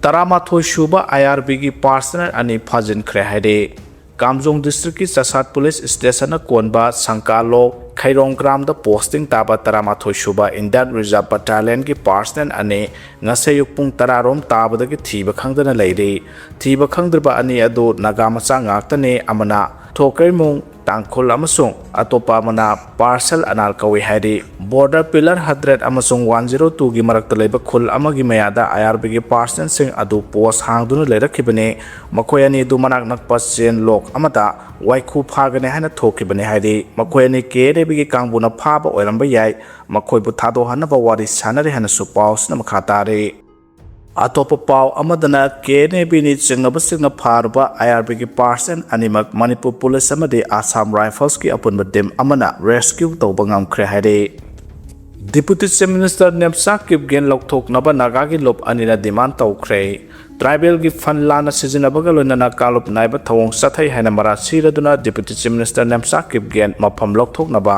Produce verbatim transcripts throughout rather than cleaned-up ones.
ꯇꯔꯥꯃꯥꯊꯣꯏ ꯁꯨꯕ ꯑꯥꯏ R ꯕꯤꯒꯤ personal ꯑꯅꯤ ꯐꯥꯖꯤꯟꯈ꯭ꯔꯦ ꯍꯥꯏꯔꯤ꯫ ꯀꯥꯝꯖꯣꯡ ꯗꯤꯁꯇ꯭ꯔꯤꯛꯀꯤ ꯆꯁꯥꯠ ꯄꯨꯂꯤꯁ ꯁ꯭ꯇꯦꯁꯟꯅ ꯀꯣꯟꯕ ꯁꯪꯀꯥꯂꯣ ꯈꯩꯔꯣꯡ ꯒ꯭ꯔꯥꯝꯗ ꯄꯣꯁꯇꯤꯡ ꯇꯥꯕ ꯇꯔꯥꯃꯥꯊꯣꯏ ꯁꯨꯕ ꯏꯟꯗꯤꯌꯟ ꯔꯤꯖꯥꯔꯚ ꯕꯠꯇꯥꯂꯤꯌꯟꯒꯤ ꯄꯥꯔꯁꯅꯦꯜ ꯑꯅꯤ ꯉꯁꯤ ꯑꯌꯨꯛ ꯄꯨꯡ ꯇꯔꯥ ꯔꯣꯝ ꯇꯥꯕꯗꯒꯤ ꯊꯤꯕ ꯈꯪꯗꯅ ꯂꯩꯔꯤ꯫ ꯊꯤꯕ ꯈꯪꯗ꯭ꯔꯤꯕ ꯑꯅꯤ ꯑꯗꯨ ꯅꯥꯒꯥ ꯃꯆꯥ ꯉꯥꯛꯇꯅꯤ, ꯑꯃꯅ ꯊꯣꯀꯩꯃꯨꯡ ꯇꯥꯡꯈꯨꯜ ꯑꯃꯁꯨꯡ ꯑꯇꯣꯞꯄ ꯑꯃꯅ ꯄꯥꯔꯁꯦꯜ ꯑꯅꯥꯜ ꯀꯧꯏ ꯍꯥꯏꯔꯤ꯫ ꯕꯣꯔꯗꯔ ꯄꯤꯂꯔ ꯍꯟꯗ꯭ꯔꯦꯠ ꯑꯃꯁꯨꯡ ꯋꯥꯟ ꯖꯤꯔꯣ ꯇꯨꯒꯤ ꯃꯔꯛꯇ ꯂꯩꯕ ꯈꯨꯜ ꯑꯃꯒꯤ ꯃꯌꯥꯗ ꯑꯥꯏ ꯑꯥꯔ ꯕꯤꯒꯤ ꯄꯥꯔꯁꯅꯦꯜꯁꯤꯡ ꯑꯗꯨ ꯄꯣꯁ ꯍꯥꯡꯗꯨꯅ ꯂꯩꯔꯛꯈꯤꯕꯅꯤ꯫ ꯃꯈꯣꯏ ꯑꯅꯤ ꯑꯗꯨ ꯃꯅꯥꯛ ꯅꯛꯄ ꯆꯦꯟ ꯂꯣꯛ ꯑꯃꯗ ꯋꯥꯏꯈꯨ ꯐꯥꯒꯅꯤ ꯍꯥꯏꯅ ꯊꯣꯛꯈꯤꯕꯅꯤ ꯍꯥꯏꯔꯤ꯫ ꯃꯈꯣꯏ ꯑꯅꯤ ꯀꯦ ꯑꯦꯟ ꯑꯦ ꯕꯤꯒꯤ ꯀꯥꯡꯕꯨꯅ ꯐꯥꯕ ꯑꯣꯏꯔꯝꯕ ꯌꯥꯏ꯫ ꯃꯈꯣꯏꯕꯨ ꯊꯥꯗꯣꯛꯍꯟꯅꯕ ꯋꯥꯔꯤ ꯁꯥꯟꯅꯔꯤ ꯍꯥꯏꯅꯁꯨ ꯄꯥꯎꯁꯤꯅ ꯃꯈꯥ ꯇꯥꯔꯤ꯫ ꯑꯇꯣꯞꯄ ꯄꯥꯎ ꯑꯃꯗꯅ ꯀꯦ ꯑꯦꯟ ꯑꯦ ꯕꯤꯅꯤ ꯆꯤꯡꯅꯕꯁꯤꯡꯅ ꯐꯥꯔꯨꯕ ꯑꯥꯏ ꯑꯥꯔ ꯕꯤꯒꯤ ꯄꯥꯔꯁꯟ ꯑꯅꯤꯃꯛ ꯃꯅꯤꯄꯨꯔ ꯄꯨꯂꯤꯁ ꯑꯃꯗꯤ ꯑꯁꯥꯝ ꯔꯥꯏꯐꯜꯁꯀꯤ ꯑꯄꯨꯟꯕ ꯇꯤꯝ ꯑꯃꯅ ꯔꯦꯁꯀ꯭ꯌꯨ ꯇꯧꯕ ꯉꯝꯈ꯭ꯔꯦ ꯍꯥꯏꯔꯤ꯫ Deputy chief minister Nemcha Kipgen ꯂꯧꯊꯣꯛꯅꯕ ꯅꯥꯒꯥꯒꯤ ꯂꯨꯞ ꯑꯅꯤꯅ ꯗꯤꯃꯥꯟ ꯇꯧꯈ꯭ꯔꯦ꯫ ꯇ꯭ꯔꯥꯏꯕꯦꯜꯒꯤ ꯐꯟ ꯂꯥꯟꯅ ꯁꯤꯖꯤꯟꯅꯕꯒ ꯂꯣꯏꯅꯅ ꯀꯥꯡꯂꯨꯞ ꯅꯥꯏꯕ ꯊꯧꯑꯣꯡ ꯆꯠꯊꯩ ꯍꯥꯏꯅ ꯃꯔꯥꯜ ꯁꯤꯔꯗꯨꯅ deputy chief minister Nemcha Kipgen ꯃꯐꯝ ꯂꯧꯊꯣꯛꯅꯕ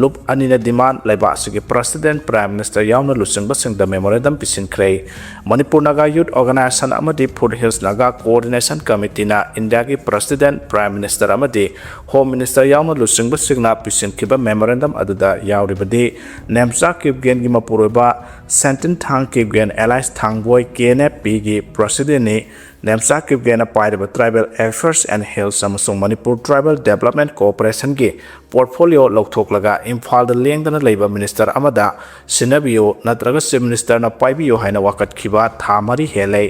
ꯂꯨꯞ ꯑꯅꯤꯅ ꯗꯤꯃꯥꯟ ꯂꯩꯕꯥꯛ ꯑꯁꯤꯒꯤ ꯄ꯭ꯔꯁꯤꯗꯦꯟ, ꯄ꯭ꯔꯥꯏꯝ ꯃꯤꯅꯤꯁꯇꯔ ꯌꯥꯎꯅ ꯂꯨꯆꯤꯡꯕꯁꯤꯡꯗ ꯃꯦꯃꯣꯔꯦꯟꯗꯝ ꯄꯤꯁꯤꯟꯈ꯭ꯔꯦ꯫ ꯃꯅꯤꯄꯨꯔ ꯅꯥꯒꯥ ꯌꯨꯠ ꯑꯣꯔꯒꯅꯥꯏꯖꯦꯁꯟ ꯑꯃꯗꯤ ꯐꯨꯠ ꯍꯤꯜꯁ ꯅꯥꯒꯥ ꯀꯣꯑꯣꯔꯗꯤꯅꯦꯁꯟ ꯀꯃꯤꯇꯤꯅ ꯏꯟꯗꯤꯌꯥꯒꯤ ꯄ꯭ꯔꯁꯤꯗꯦꯟ, ꯄ꯭ꯔꯥꯏꯝ ꯃꯤꯅꯤꯁꯇꯔ ꯑꯃꯗꯤ ꯍꯣꯝ ꯃꯤꯅꯤꯁꯇꯔ ꯌꯥꯎꯅ ꯂꯨꯆꯤꯡꯕꯁꯤꯡꯅ ꯄꯤꯁꯤꯟꯈꯤꯕ ꯃꯦꯃꯣꯔꯦꯟꯗꯝ ꯑꯗꯨꯗ ꯌꯥꯎꯔꯤꯕꯗꯤ ꯅꯦꯝꯆꯥ ꯀꯤꯞꯒꯦꯟꯒꯤ ꯃꯄꯨꯔꯣꯏꯕ ꯁꯦꯟꯇꯤꯟ ꯊꯥꯡ Kipgen alias ꯊꯥꯡꯕꯣꯏ, K and F ꯄꯤꯒꯤ ꯄ꯭ꯔꯁꯤꯗꯦꯟꯅꯤ꯫ ꯅꯦꯝꯆꯥ ꯀꯤꯞꯒꯦꯟꯅ ꯄꯥꯏꯔꯤꯕ Tribal Affairs and Hills ꯑꯃꯁꯨꯡ ꯃꯅꯤꯄꯨꯔ Tribal Development Corporationꯒꯤ ꯄꯣꯔꯠꯐꯣꯂꯤꯑꯣ ꯂꯧꯊꯣꯛꯂꯒ ꯏꯝꯐꯥꯜꯗ ꯂꯦꯡꯗꯅ ꯂꯩꯕ ꯃꯤꯅꯤꯁꯇꯔ ꯑꯃꯗ ꯁꯤꯟꯅꯕꯤꯌꯨ ꯅꯠꯇ꯭ꯔꯒ ꯆꯤꯐ ꯃꯤꯅꯤꯁꯇꯔꯅ ꯄꯥꯏꯕꯤꯌꯨ ꯍꯥꯏꯅ ꯋꯥꯀꯠꯈꯤꯕ ꯊꯥ ꯃꯔꯤ ꯍꯦꯜꯂꯦ꯫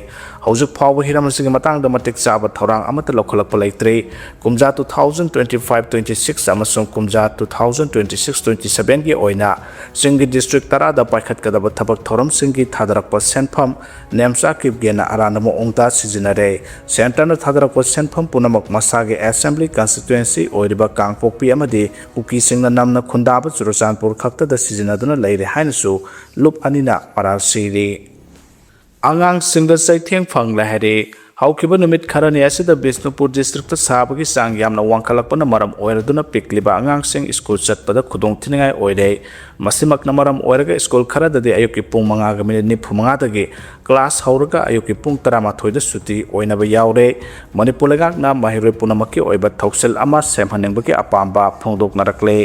ꯍꯧꯖꯤꯛ ꯐꯥꯎꯕ ꯍꯤꯔꯝ ꯑꯁꯤꯒꯤ ꯃꯇꯥꯡꯗ ꯃꯇꯤꯛ ꯆꯥꯕ ꯊꯧꯔꯥꯡ ꯑꯃꯠꯇ ꯂꯧꯈꯠꯂꯛꯄ ꯂꯩꯇ꯭ꯔꯤ꯫ ꯀꯨꯝꯖꯥ two thousand twenty five twenty six ꯑꯃꯁꯨꯡ ꯀꯨꯝꯖꯥ two thousand twenty six twenty sevenꯒꯤ ꯑꯣꯏꯅ ꯆꯤꯡꯒꯤ ꯗꯤꯁꯇ꯭ꯔꯤꯛ ꯇꯔꯥꯗ ꯄꯥꯏꯈꯠꯀꯗꯕ ꯊꯕꯛ ꯊꯧꯔꯝꯁꯤꯡꯒꯤ ꯊꯥꯗꯔꯛꯄ ꯁꯦꯟꯐꯝ ꯅꯦꯝꯆꯥ ꯀꯤꯞꯒꯦꯟꯅ ꯑꯔꯥꯟꯕ ꯃꯑꯣꯡꯗ ꯁꯤꯖꯤꯟꯅꯔꯦ꯫ ꯁꯦꯟꯇꯔꯅ ꯊꯥꯗꯔꯛꯄ ꯁꯦꯟꯐꯝ ꯄꯨꯝꯅꯃꯛ ꯃꯁꯥꯒꯤ ꯑꯦꯁꯦꯝꯕ꯭ꯂꯤ ꯀꯟꯁꯇꯤꯇ꯭ꯋꯦꯟꯁꯤ ꯑꯣꯏꯔꯤꯕ ꯀꯥꯡꯄꯣꯛꯄꯤ ꯑꯃꯗꯤ ꯀꯨꯀꯤꯁꯤꯡꯅ ꯅꯝꯅ ꯈꯨꯟꯗꯥꯕ ꯆꯨꯔꯆꯥꯟꯄꯨꯔ ꯈꯛꯇꯗ ꯁꯤꯖꯤꯟꯅꯗꯨꯅ ꯂꯩꯔꯦ ꯍꯥꯏꯅꯁꯨ ꯂꯨꯞ ꯑꯅꯤꯅ ꯃꯔꯥꯜ ꯁꯤꯔꯤ꯫ ꯑꯉꯥꯡꯁꯤꯡꯗ ꯆꯩꯊꯦꯡ ꯐꯪꯂꯦ ꯍꯥꯏꯔꯦ꯫ ꯍꯧꯈꯤꯕ ꯅꯨꯃꯤꯠ ꯈꯔꯅꯤ ꯑꯁꯤꯗ ꯕꯤꯁꯅꯨꯄꯨꯔ ꯗꯤꯁꯇ꯭ꯔꯤꯛꯇ ꯁꯥꯕꯒꯤ ꯆꯥꯡ ꯌꯥꯝꯅ ꯋꯥꯡꯈꯠꯂꯛꯄꯅ ꯃꯔꯝ ꯑꯣꯏꯔꯗꯨꯅ ꯄꯤꯛꯂꯤꯕ ꯑꯉꯥꯡꯁꯤꯡ ꯁ꯭ꯀꯨꯜ ꯆꯠꯄꯗ ꯈꯨꯗꯣꯡꯊꯤꯅꯤꯡꯉꯥꯏ ꯑꯣꯏꯔꯦ꯫ ꯃꯁꯤꯃꯛꯅ ꯃꯔꯝ ꯑꯣꯏꯔꯒ ꯁ꯭ꯀꯨꯜ ꯈꯔꯗꯗꯤ ꯑꯌꯨꯛꯀꯤ ꯄꯨꯡ ꯃꯉꯥꯒ ꯃꯤꯅꯤꯠ ꯅꯤꯐꯨ ꯃꯉꯥꯗꯒꯤ ꯀ꯭ꯂꯥꯁ ꯍꯧꯔꯒ ꯑꯌꯨꯛꯀꯤ ꯄꯨꯡ ꯇꯔꯥꯃꯥꯊꯣꯏꯗ ꯁꯨꯇꯤ ꯑꯣꯏꯅꯕ ꯌꯥꯎꯔꯦ꯫ ꯃꯅꯤꯄꯨꯔ ꯂꯩꯉꯥꯛꯅ ꯃꯍꯩꯔꯣꯏ ꯄꯨꯝꯅꯃꯛꯀꯤ ꯑꯣꯏꯕ ꯊꯧꯁꯤꯜ ꯑꯃ ꯁꯦꯝꯍꯟꯅꯤꯡꯕꯒꯤ ꯑꯄꯥꯝꯕ ꯐꯣꯡꯗꯣꯛꯅꯔꯛꯂꯦ꯫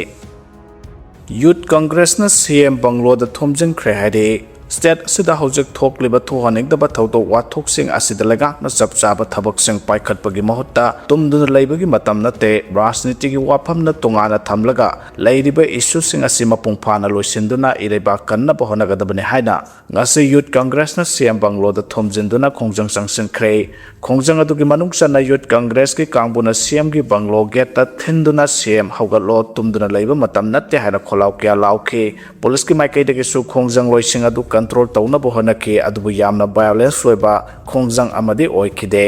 ꯌꯨꯠ ꯀꯪꯒ꯭ꯔꯦꯁꯅ ꯁꯤ ꯑꯦꯝ ꯕꯪꯒ꯭ꯂꯣꯗ ꯊꯣꯝꯖꯤꯟꯈ꯭ꯔꯦ ꯍꯥꯏꯔꯦ꯫ ꯁ꯭ꯇꯦꯠ ꯑꯁꯤꯗ ꯍꯧꯖꯤꯛ ꯊꯣꯛꯂꯤꯕ ꯊꯣꯛꯍꯟꯅꯤꯡꯗꯕ ꯊꯧꯗꯣꯛ ꯋꯥꯊꯣꯛꯁꯤꯡ ꯑꯁꯤꯗ ꯂꯩꯉꯥꯛꯅ ꯆꯞ ꯆꯥꯕ ꯊꯕꯛꯁꯤꯡ ꯄꯥꯏꯈꯠꯄꯒꯤ ꯃꯍꯨꯠꯇ ꯇꯨꯝꯗꯨꯅ ꯂꯩꯕꯒꯤ ꯃꯇꯝ ꯅꯠꯇꯦ꯫ ꯔꯥꯖꯅꯤꯇꯤꯒꯤ ꯋꯥꯐꯝꯅ ꯇꯣꯉꯥꯟꯅ ꯊꯝꯂꯒ ꯂꯩꯔꯤꯕ ꯏꯁꯨꯁꯤꯡ ꯑꯁꯤ ꯃꯄꯨꯡ ꯐꯥꯅ ꯂꯣꯏꯁꯤꯟꯗꯨꯅ ꯏꯔꯩꯕꯥꯛ ꯀꯟꯅꯕ ꯍꯣꯠꯅꯒꯗꯕꯅꯤ ꯍꯥꯏꯅ ꯉꯁꯤ ꯌꯨꯠ ꯀꯪꯒ꯭ꯔꯦꯁꯅ ꯁꯤ ꯑꯦꯝ ꯕꯪꯒ꯭ꯂꯣꯗ ꯊꯣꯝꯖꯤꯟꯗꯨꯅ ꯈꯣꯡꯖꯪ ꯆꯪꯁꯤꯟꯈ꯭ꯔꯦ꯫ ꯈꯣꯡꯖꯪ ꯑꯗꯨꯒꯤ ꯃꯅꯨꯡ ꯆꯟꯅ ꯌꯨꯠ ꯀꯪꯒ꯭ꯔꯦꯁꯀꯤ ꯀꯥꯡꯕꯨꯅ ꯁꯤ ꯑꯦꯝꯒꯤ ꯕꯪꯒ꯭ꯂꯣ ꯒꯦꯠꯇ ꯊꯤꯟꯗꯨꯅ ꯁꯤ ꯑꯦꯝ ꯍꯧꯒꯠꯂꯣ, ꯇꯨꯝꯗꯨꯅ ꯂꯩꯕ ꯃꯇꯝ ꯅꯠꯇꯦ ꯍꯥꯏꯅ ꯈꯣꯜꯂꯥꯎ ꯀꯌꯥ ꯂꯥꯎꯈꯤ꯫ ꯄꯨꯂꯤꯁꯀꯤ ꯃꯥꯏꯀꯩꯗꯒꯤꯁꯨ ꯈꯣꯡꯖꯪꯂꯣꯏꯁꯤꯡ ꯑꯗꯨ ꯀꯟꯇ꯭ꯔꯣꯜ ꯇꯧꯅꯕ ꯍꯣꯠꯅꯈꯤ, ꯑꯗꯨꯕꯨ ꯌꯥꯝꯅ ꯚꯥꯏꯑꯣꯂꯦꯟꯁ ꯑꯣꯏꯕ ꯈꯣꯡꯖꯪ ꯑꯃꯗꯤ ꯑꯣꯏꯈꯤꯗꯦ꯫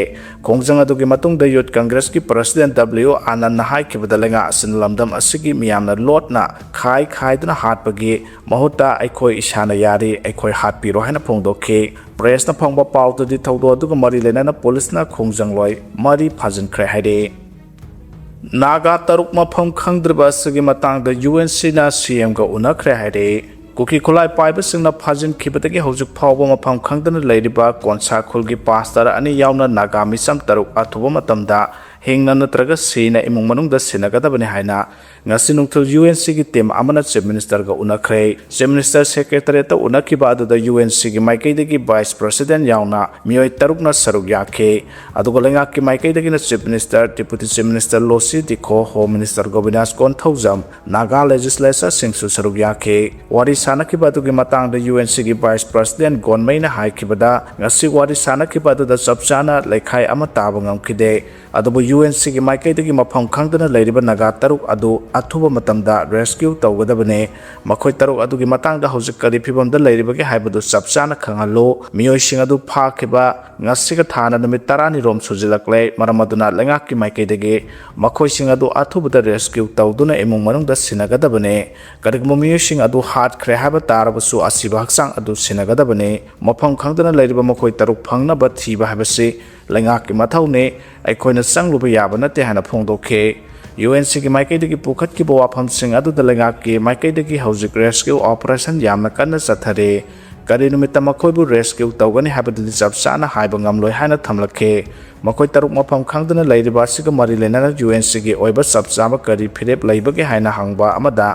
ꯈꯣꯡꯖꯪ ꯑꯗꯨꯒꯤ ꯃꯇꯨꯡꯗ ꯌꯨꯠ ꯀꯪꯒ꯭ꯔꯦꯁꯀꯤ ꯄ꯭ꯔꯁꯤꯗꯦꯟ ꯗꯕ꯭ꯂꯤꯎ ꯑꯥꯅꯟꯗꯅ ꯍꯥꯏꯈꯤꯕꯗ, ꯂꯩꯉꯥꯛ ꯑꯁꯤꯅ ꯂꯝꯗꯝ ꯑꯁꯤꯒꯤ ꯃꯤꯌꯥꯝꯅ ꯂꯣꯠꯅ ꯈꯥꯏ ꯈꯥꯏꯗꯨꯅ ꯍꯥꯠꯄꯒꯤ ꯃꯍꯨꯠꯇ ꯑꯩꯈꯣꯏ ꯏꯁꯥꯅ ꯌꯥꯔꯤ, ꯑꯩꯈꯣꯏ ꯍꯥꯠꯄꯤꯔꯣ ꯍꯥꯏꯅ ꯐꯣꯡꯗꯣꯛꯈꯤ꯫ ꯄ꯭ꯔꯦꯁꯅ ꯐꯪꯕ ꯄꯥꯎꯗꯗꯤ ꯊꯧꯗꯣꯛ ꯑꯗꯨꯒ ꯃꯔꯤ ꯂꯩꯅꯅ ꯄꯨꯂꯤꯁꯅ ꯈꯣꯡꯖꯪꯂꯣꯏ ꯃꯔꯤ ꯐꯥꯖꯤꯟꯈ꯭ꯔꯦ ꯍꯥꯏꯔꯤ꯫ ꯅꯥꯒꯥ ꯇꯔꯨꯛ ꯃꯐꯝ ꯈꯪꯗ꯭ꯔꯤꯕ ꯑꯁꯤꯒꯤ ꯃꯇꯥꯡꯗ ꯌꯨ ꯑꯦꯟ ꯁꯤꯅ ꯁꯤ ꯑꯦꯝꯒ ꯎꯅꯈ꯭ꯔꯦ ꯍꯥꯏꯔꯤ꯫ ꯀꯨꯀꯤ ꯈꯨꯠꯂꯥꯏ ꯄꯥꯏꯕꯁꯤꯡꯅ ꯐꯥꯖꯤꯟꯈꯤꯕꯗꯒꯤ ꯍꯧꯖꯤꯛ ꯐꯥꯎꯕ ꯃꯐꯝ ꯈꯪꯗꯅ ꯂꯩꯔꯤꯕ ꯀꯣꯟꯁꯥ ꯈꯨꯜꯒꯤ ꯄꯥꯁꯇꯔ ꯑꯅꯤ ꯌꯥꯎꯅ ꯅꯥꯒꯥ ꯃꯤꯆꯝ ꯇꯔꯨꯛ ꯑꯊꯨꯕ ꯃꯇꯝꯗ ꯍꯤꯡꯅ ꯅꯠꯇ꯭ꯔꯒ ꯁꯤꯅ ꯏꯃꯨꯡ ꯃꯅꯨꯡꯗ ꯁꯤꯟꯅꯒꯗꯕꯅꯤ ꯍꯥꯏꯅ ꯉꯁꯤ ꯅꯨꯡꯊꯤꯜ ꯌꯨ ꯑꯦꯟ ꯁꯤꯒꯤ ꯇꯤꯝ ꯑꯃꯅ ꯆꯤꯐ ꯃꯤꯅꯤꯁꯇꯔꯒ ꯎꯅꯈ꯭ꯔꯦ꯫ ꯆꯤꯐ ꯃꯤꯅꯤꯁꯇꯔ ꯁꯦꯀ꯭ꯔꯦꯇꯔꯤꯌꯦꯠꯇ ꯎꯅꯈꯤꯕ ꯑꯗꯨꯗ ꯌꯨ ꯑꯦꯟ ꯁꯤꯒꯤ ꯃꯥꯏꯀꯩꯗꯒꯤ ꯚꯥꯏꯁ ꯄ꯭ꯔꯁꯤꯗꯦꯟ ꯌꯥꯎꯅ ꯃꯤꯑꯣꯏ ꯇꯔꯨꯛꯅ ꯁꯔꯨꯛ ꯌꯥꯈꯤ꯫ ꯑꯗꯨꯒ ꯂꯩꯉꯥꯛꯀꯤ ꯃꯥꯏꯀꯩꯗꯒꯤꯅ chief minister, deputy chief minister Losii Dikho, home minister Govindas Konthoujam, Naga ꯂꯦꯖꯤꯁꯂꯦꯆꯔꯁꯤꯡꯁꯨ ꯁꯔꯨꯛ ꯌꯥꯈꯤ꯫ ꯋꯥꯔꯤ ꯁꯥꯅꯈꯤꯕ ꯑꯗꯨꯒꯤ ꯃꯇꯥꯡꯗ ꯌꯨ ꯑꯦꯟ ꯁꯤꯒꯤ ꯚꯥꯏꯁ ꯄ꯭ꯔꯁꯤꯗꯦꯟ ꯒꯣꯟꯃꯩꯅ ꯍꯥꯏꯈꯤꯕꯗ, ꯉꯁꯤ ꯋꯥꯔꯤ ꯁꯥꯅꯈꯤꯕ ꯑꯗꯨꯗ ꯆꯞ ꯆꯥꯅ ꯂꯩꯈꯥꯏ ꯑꯃ ꯇꯥꯕ ꯉꯝꯈꯤꯗꯦ꯫ ꯑꯗꯨꯕꯨ ꯌꯨ ꯑꯦꯟ ꯁꯤꯒꯤ ꯃꯥꯏꯀꯩꯗꯒꯤ ꯃꯐꯝ ꯈꯪꯗꯅ ꯂꯩꯔꯤꯕ ꯅꯥꯒꯥ ꯇꯔꯨꯛ ꯑꯗꯨ ꯑꯊꯨꯕ ꯃꯇꯝꯗ ꯔꯦꯁꯀ꯭ꯌꯨ ꯇꯧꯒꯗꯕꯅꯤ꯫ ꯃꯈꯣꯏ ꯇꯔꯨꯛ ꯑꯗꯨꯒꯤ ꯃꯇꯥꯡꯗ ꯍꯧꯖꯤꯛ ꯀꯔꯤ ꯐꯤꯕꯝꯗ ꯂꯩꯔꯤꯕꯒꯦ ꯍꯥꯏꯕꯗꯨ ꯆꯞ ꯆꯥꯅ ꯈꯪꯍꯜꯂꯨ꯫ ꯃꯤꯑꯣꯏꯁꯤꯡ ꯑꯗꯨ ꯐꯥꯈꯤꯕ ꯉꯁꯤꯒ ꯊꯥꯅ ꯅꯨꯃꯤꯠ ꯇꯔꯥꯅꯤ ꯔꯣꯝ ꯁꯨꯖꯤꯜꯂꯛꯂꯦ꯫ ꯃꯔꯝ ꯑꯗꯨꯅ ꯂꯩꯉꯥꯛꯀꯤ ꯃꯥꯏꯀꯩꯗꯒꯤ ꯃꯈꯣꯏꯁꯤꯡ ꯑꯗꯨ ꯑꯊꯨꯕꯗ ꯔꯦꯁꯀ꯭ꯌꯨ ꯇꯧꯗꯨꯅ ꯏꯃꯨꯡ ꯃꯅꯨꯡꯗ ꯁꯤꯟꯅꯒꯗꯕꯅꯤ꯫ ꯀꯔꯤꯒꯨꯝꯕ ꯃꯤꯑꯣꯏꯁꯤꯡ ꯑꯗꯨ ꯍꯥꯠꯈ꯭ꯔꯦ ꯍꯥꯏꯕ ꯇꯥꯔꯕꯁꯨ ꯑꯁꯤꯕ ꯍꯛꯆꯥꯡ ꯑꯗꯨ ꯁꯤꯟꯅꯒꯗꯕꯅꯤ꯫ ꯃꯐꯝ ꯈꯪꯗꯅ ꯂꯩꯔꯤꯕ ꯃꯈꯣꯏ ꯇꯔꯨꯛ ꯐꯪꯅꯕ ꯊꯤꯕ ꯍꯥꯏꯕꯁꯤ ꯂꯩꯉꯥꯛꯀꯤ ꯃꯊꯧꯅꯤ, ꯑꯩꯈꯣꯏꯅ ꯆꯪꯂꯨꯕ ꯌꯥꯕ ꯅꯠꯇꯦ ꯍꯥꯏꯅ ꯐꯣꯡꯗꯣꯛꯈꯤ꯫ ꯌꯨ ꯑꯦꯟ ꯁꯤꯒꯤ ꯃꯥꯏꯀꯩꯗꯒꯤ ꯄꯨꯈꯠꯈꯤꯕ ꯋꯥꯐꯝꯁꯤꯡ ꯑꯗꯨꯗ ꯂꯩꯉꯥꯛꯀꯤ ꯃꯥꯏꯀꯩꯗꯒꯤ ꯍꯧꯖꯤꯛ ꯔꯦꯁꯀ꯭ꯌꯨ ꯑꯣꯄꯔꯦꯁꯟ ꯌꯥꯝꯅ ꯀꯟꯅ ꯆꯠꯊꯔꯤ꯫ ꯀꯔꯤ ꯅꯨꯃꯤꯠꯇ ꯃꯈꯣꯏꯕꯨ ꯔꯦꯁꯀ꯭ꯌꯨ ꯇꯧꯒꯅꯤ ꯍꯥꯏꯕꯗꯨꯗꯤ ꯆꯞ ꯆꯥꯅ ꯍꯥꯏꯕ ꯉꯝꯂꯣꯏ ꯍꯥꯏꯅ ꯊꯝꯂꯛꯈꯤ꯫ ꯃꯈꯣꯏ ꯇꯔꯨꯛ ꯃꯐꯝ ꯈꯪꯗꯅ ꯂꯩꯔꯤꯕ ꯑꯁꯤꯒ ꯃꯔꯤ ꯂꯩꯅꯅ ꯌꯨ ꯑꯦꯟ ꯁꯤꯒꯤ ꯑꯣꯏꯕ ꯆꯞ ꯆꯥꯕ ꯀꯔꯤ ꯐꯤꯔꯦꯞ ꯂꯩꯕꯒꯦ ꯍꯥꯏꯅ ꯍꯪꯕ ꯑꯃꯗ,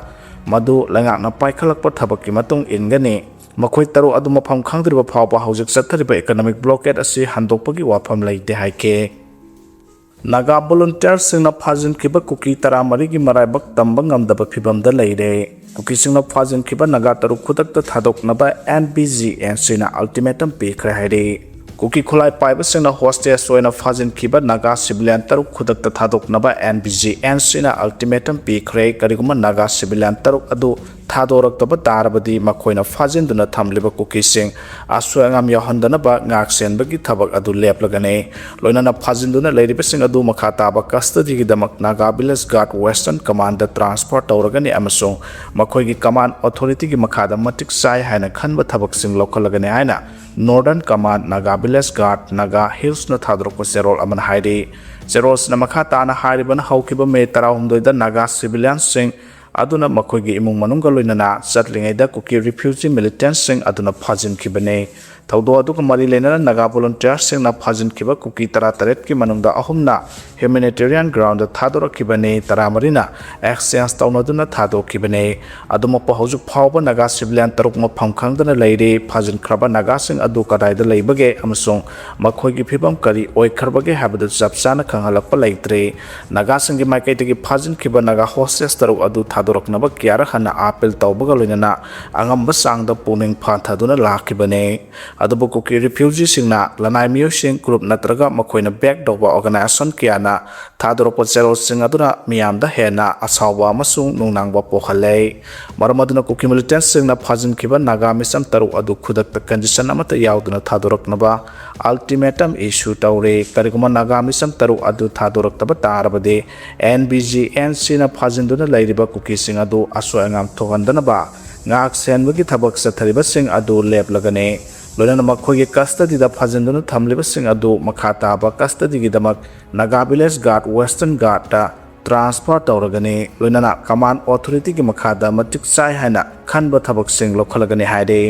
ꯃꯗꯨ ꯂꯩꯉꯥꯛꯅ ꯄꯥꯏꯈꯠꯂꯛꯄ ꯊꯕꯛꯀꯤ ꯃꯇꯨꯡ ꯏꯟꯒꯅꯤ꯫ ꯃꯈꯣꯏ ꯇꯔꯨꯛ ꯑꯗꯨ ꯃꯐꯝ ꯈꯪꯗ꯭ꯔꯤꯕ ꯐꯥꯎꯕ ꯍꯧꯖꯤꯛ ꯆꯠꯊꯔꯤꯕ ꯏꯀꯣꯅꯣꯃꯤꯛ ꯕ꯭ꯂꯣꯀꯦꯠ ꯑꯁꯤ ꯍꯟꯗꯣꯛꯄꯒꯤ ꯋꯥꯐꯝ ꯂꯩꯇꯦ ꯍꯥꯏꯈꯤ꯫ ꯅꯥꯒꯥ ꯚꯣꯂꯨꯟꯇꯤꯌꯔꯁꯤꯡꯅ ꯐꯥꯖꯤꯟꯈꯤꯕ ꯀꯨꯀꯤ ꯇꯔꯥꯃꯔꯤꯒꯤ ꯃꯔꯥꯏꯕꯛ ꯇꯝꯕ ꯉꯝꯗꯕ ꯐꯤꯚꯝꯗ ꯂꯩꯔꯦ꯫ ꯀꯨꯀꯤꯁꯤꯡꯅ ꯐꯥꯖꯤꯟꯈꯤꯕ ꯅꯥꯒꯥ ꯇꯔꯨꯛ ꯈꯨꯗꯛꯇ ꯊꯥꯗꯣꯛꯅꯕ ꯑꯦꯟ ꯕꯤ ꯖꯤ ꯑꯦꯟ ꯁꯤꯅ ꯑꯜꯇꯤꯃꯦꯇꯝ ꯄꯤꯈ꯭ꯔꯦ ꯍꯥꯏꯔꯤ꯫ ꯀꯨꯀꯤ ꯈꯨꯠꯂꯥꯏ ꯄꯥꯏꯕꯁꯤꯡꯅ ꯍꯣꯁꯇꯦꯖ ꯑꯣꯏꯅ ꯐꯥꯖꯤꯟꯈꯤꯕ ꯅꯥꯒꯥ ꯁꯤꯚꯤꯂꯤꯌꯟ ꯇꯔꯨꯛ ꯈꯨꯗꯛꯇ ꯊꯥꯗꯣꯛꯅꯕ ꯑꯦꯟ ꯕꯤ ꯖꯤ ꯑꯦꯟ ꯁꯤꯅ ꯑꯜꯇꯤꯃꯦꯇꯝ ꯄꯤꯈ꯭ꯔꯦ꯫ ꯀꯔꯤꯒꯨꯝꯕ ꯅꯥꯒꯥ ꯁꯤꯚꯤꯂꯤꯌꯟ ꯇꯔꯨꯛ ꯑꯗꯨ ꯊꯥꯗꯣꯔꯛꯇꯕ ꯇꯥꯔꯕꯗꯤ ꯃꯈꯣꯏꯅ ꯐꯥꯖꯤꯟꯗꯨꯅ ꯊꯝꯂꯤꯕ ꯀꯨꯀꯤꯁꯤꯡ ꯑꯁꯣꯏ ꯑꯉꯥꯝ ꯌꯥꯎꯍꯟꯗꯅꯕ ꯉꯥꯛ ꯁꯦꯟꯕꯒꯤ ꯊꯕꯛ ꯑꯗꯨ ꯂꯦꯞꯂꯒꯅꯤ꯫ ꯂꯣꯏꯅꯅ ꯐꯥꯖꯤꯟꯗꯨꯅ ꯂꯩꯔꯤꯕꯁꯤꯡ ꯑꯗꯨ ꯃꯈꯥ ꯇꯥꯕ ꯀꯁꯇꯗꯤꯒꯤꯗꯃꯛ Naga village guard western command transfer ꯇꯧꯔꯒꯅꯤ ꯑꯃꯁꯨꯡ ꯃꯈꯣꯏꯒꯤ ꯀꯃꯥꯟ ꯑꯣꯊꯣꯔꯤꯇꯤꯒꯤ ꯃꯈꯥꯗ ꯃꯇꯤꯛ ꯆꯥꯏ ꯍꯥꯏꯅ ꯈꯟꯕ ꯊꯕꯛꯁꯤꯡ ꯂꯧꯈꯠꯂꯒꯅꯤ ꯍꯥꯏꯅ northern command Naga village guard Naga ꯍꯤꯜꯁꯅ ꯊꯥꯗꯣꯔꯛꯄ ꯆꯦꯔꯣꯜ ꯑꯃꯅ ꯍꯥꯏꯔꯤ꯫ ꯆꯦꯔꯣꯜꯁꯤꯅ ꯃꯈꯥ ꯇꯥꯅ ꯍꯥꯏꯔꯤꯕꯅ ꯍꯧꯈꯤꯕ ꯃꯦ ꯇꯔꯥꯍꯨꯝꯗꯣꯏꯗ ꯅꯥꯒꯥ ꯁꯤꯚꯤꯂꯤꯌꯟꯁꯤꯡ ꯑꯗꯨꯅ ꯃꯈꯣꯏꯒꯤ ꯏꯃꯨꯡ ꯃꯅꯨꯡꯒ ꯂꯣꯏꯅꯅ ꯆꯠꯂꯤꯉꯩꯗ ꯀꯨꯀꯤ ꯔꯤꯐ꯭ꯌꯨꯖꯤ ꯃꯤꯂꯤꯇꯦꯟꯠꯁꯤꯡ ꯑꯗꯨꯅ ꯐꯥꯖꯤꯟꯈꯤꯕꯅꯤ꯫ ꯊꯧꯗꯣꯛ ꯑꯗꯨꯒ ꯃꯔꯤ ꯂꯩꯅꯅ ꯅꯥꯒꯥ ꯚꯣꯂꯨꯟꯇꯤꯌꯔꯁꯤꯡꯅ ꯐꯥꯖꯤꯟꯈꯤꯕ ꯀꯨꯀꯤ ꯇꯔꯥꯇꯔꯦꯠꯀꯤ ꯃꯅꯨꯡꯗ ꯑꯍꯨꯝꯅ ꯍ꯭ꯌꯨꯃꯦꯅꯤꯇꯦꯔꯤꯌꯟ ꯒ꯭ꯔꯥꯎꯟꯗ ꯊꯥꯗꯣꯔꯛꯈꯤꯕꯅꯤ, ꯇꯔꯥꯃꯔꯤꯅ ꯑꯦꯛꯁꯆꯦꯟꯖ ꯇꯧꯅꯗꯨꯅ ꯊꯥꯗꯣꯛꯈꯤꯕꯅꯤ꯫ ꯑꯗꯨꯃꯛꯄꯨ ꯍꯧꯖꯤꯛ ꯐꯥꯎꯕ ꯅꯥꯒꯥ ꯁꯤꯚꯤꯂꯤꯌꯟ ꯇꯔꯨꯛ ꯃꯐꯝ ꯈꯪꯗꯅ ꯂꯩꯔꯤ꯫ ꯐꯥꯖꯤꯟꯈ꯭ꯔꯕ ꯅꯥꯒꯥꯁꯤꯡ ꯑꯗꯨ ꯀꯗꯥꯏꯗ ꯂꯩꯕꯒꯦ ꯑꯃꯁꯨꯡ ꯃꯈꯣꯏꯒꯤ ꯐꯤꯕꯝ ꯀꯔꯤ ꯑꯣꯏꯈ꯭ꯔꯕꯒꯦ ꯍꯥꯏꯕꯗꯨ ꯆꯞ ꯆꯥꯅ ꯈꯪꯍꯜꯂꯛꯄ ꯂꯩꯇ꯭ꯔꯤ꯫ ꯅꯥꯒꯥꯁꯤꯡꯒꯤ ꯃꯥꯏꯀꯩꯗꯒꯤ ꯐꯥꯖꯤꯟꯈꯤꯕ ꯅꯥꯒꯥ ꯍꯣꯁꯇꯦꯖ ꯇꯔꯨꯛ ꯑꯗꯨ ꯊꯥꯗꯣꯔꯛꯅꯕ ꯀꯌꯥꯔꯛ ꯍꯟꯅ ꯑꯥꯄꯤꯜ ꯇꯧꯕꯒ ꯂꯣꯏꯅꯅ ꯑꯉꯝꯕ ꯆꯥꯡꯗ ꯄꯨꯛꯅꯤꯡ ꯐꯥꯊꯗꯨꯅ ꯂꯥꯛꯈꯤꯕꯅꯤ꯫ ꯑꯗꯨꯕꯨ ꯀꯨꯀꯤ ꯔꯤꯐ꯭ꯌꯨꯖꯤꯁꯤꯡꯅ ꯂꯅꯥꯏ ꯃꯤꯑꯣꯏꯁꯤꯡ, ꯒ꯭ꯔꯨꯞ ꯅꯠꯇ꯭ꯔꯒ ꯃꯈꯣꯏꯅ ꯕꯦꯛ ꯇꯧꯕ ꯑꯣꯔꯒꯅꯥꯏꯖꯦꯁꯟ ꯀꯌꯥꯅ ꯊꯥꯗꯣꯔꯛꯄ ꯆꯦꯔꯣꯜꯁꯤꯡ ꯑꯗꯨꯅ ꯃꯤꯌꯥꯝꯗ ꯍꯦꯟꯅ ꯑꯁꯥꯎꯕ ꯑꯃꯁꯨꯡ ꯅꯨꯡꯅꯥꯡꯕ ꯄꯣꯛꯍꯜꯂꯦ꯫ ꯃꯔꯝ ꯑꯗꯨꯅ ꯀꯨꯀꯤ ꯃꯤꯂꯤꯇꯦꯟꯠꯁꯤꯡꯅ ꯐꯥꯖꯤꯟꯈꯤꯕ ꯅꯥꯒꯥ ꯃꯤꯆꯝ ꯇꯔꯨꯛ ꯑꯗꯨ ꯈꯨꯗꯛꯇ ꯀꯟꯗꯤꯁꯟ ꯑꯃꯠꯇ ꯌꯥꯎꯗꯅ ꯊꯥꯗꯣꯔꯛꯅꯕ ꯑꯜꯇꯤꯃꯦꯇꯝ ꯏꯁꯨ ꯇꯧꯔꯦ꯫ ꯀꯔꯤꯒꯨꯝꯕ ꯅꯥꯒꯥ ꯃꯤꯆꯝ ꯇꯔꯨꯛ ꯑꯗꯨ ꯊꯥꯗꯣꯔꯛꯇꯕ ꯇꯥꯔꯕꯗꯤ, ꯑꯦꯟ ꯕꯤ ꯖꯤ ꯑꯦꯟ ꯁꯤꯅ ꯐꯥꯖꯤꯟꯗꯨꯅ ꯂꯩꯔꯤꯕ ꯀꯨꯀꯤꯁꯤꯡ ꯑꯗꯨ ꯑꯁꯣꯏ ꯑꯉꯥꯝ ꯊꯣꯛꯍꯟꯗꯅꯕ ꯉꯥꯛ ꯁꯦꯟꯕꯒꯤ ꯊꯕꯛ ꯆꯠꯊꯔꯤꯕꯁꯤꯡ ꯑꯗꯨ ꯂꯦꯞꯂꯒꯅꯤ꯫ ꯂꯣꯏꯅꯅ ꯃꯈꯣꯏꯒꯤ custody ꯗ ꯐꯥꯖꯤꯟꯗꯨꯅ ꯊꯝꯂꯤꯕꯁꯤꯡ ꯑꯗꯨ ꯃꯈꯥ ꯇꯥꯕ custody ꯒꯤꯗꯃꯛ ꯅꯥꯒꯥ ꯚꯤꯂꯦꯖ ꯒꯥꯔꯗ ꯋꯦꯁꯇꯔꯟ ꯒꯥꯔꯗꯇ transfer ꯇꯧꯔꯒꯅꯤ꯫ ꯂꯣꯏꯅꯅ command authority ꯒꯤ ꯃꯈꯥꯗ ꯃꯇꯤꯛ ꯆꯥꯏ ꯍꯥꯏꯅ ꯈꯟꯕ ꯊꯕꯛꯁꯤꯡ ꯂꯧꯈꯠꯂꯒꯅꯤ ꯍꯥꯏꯔꯤ꯫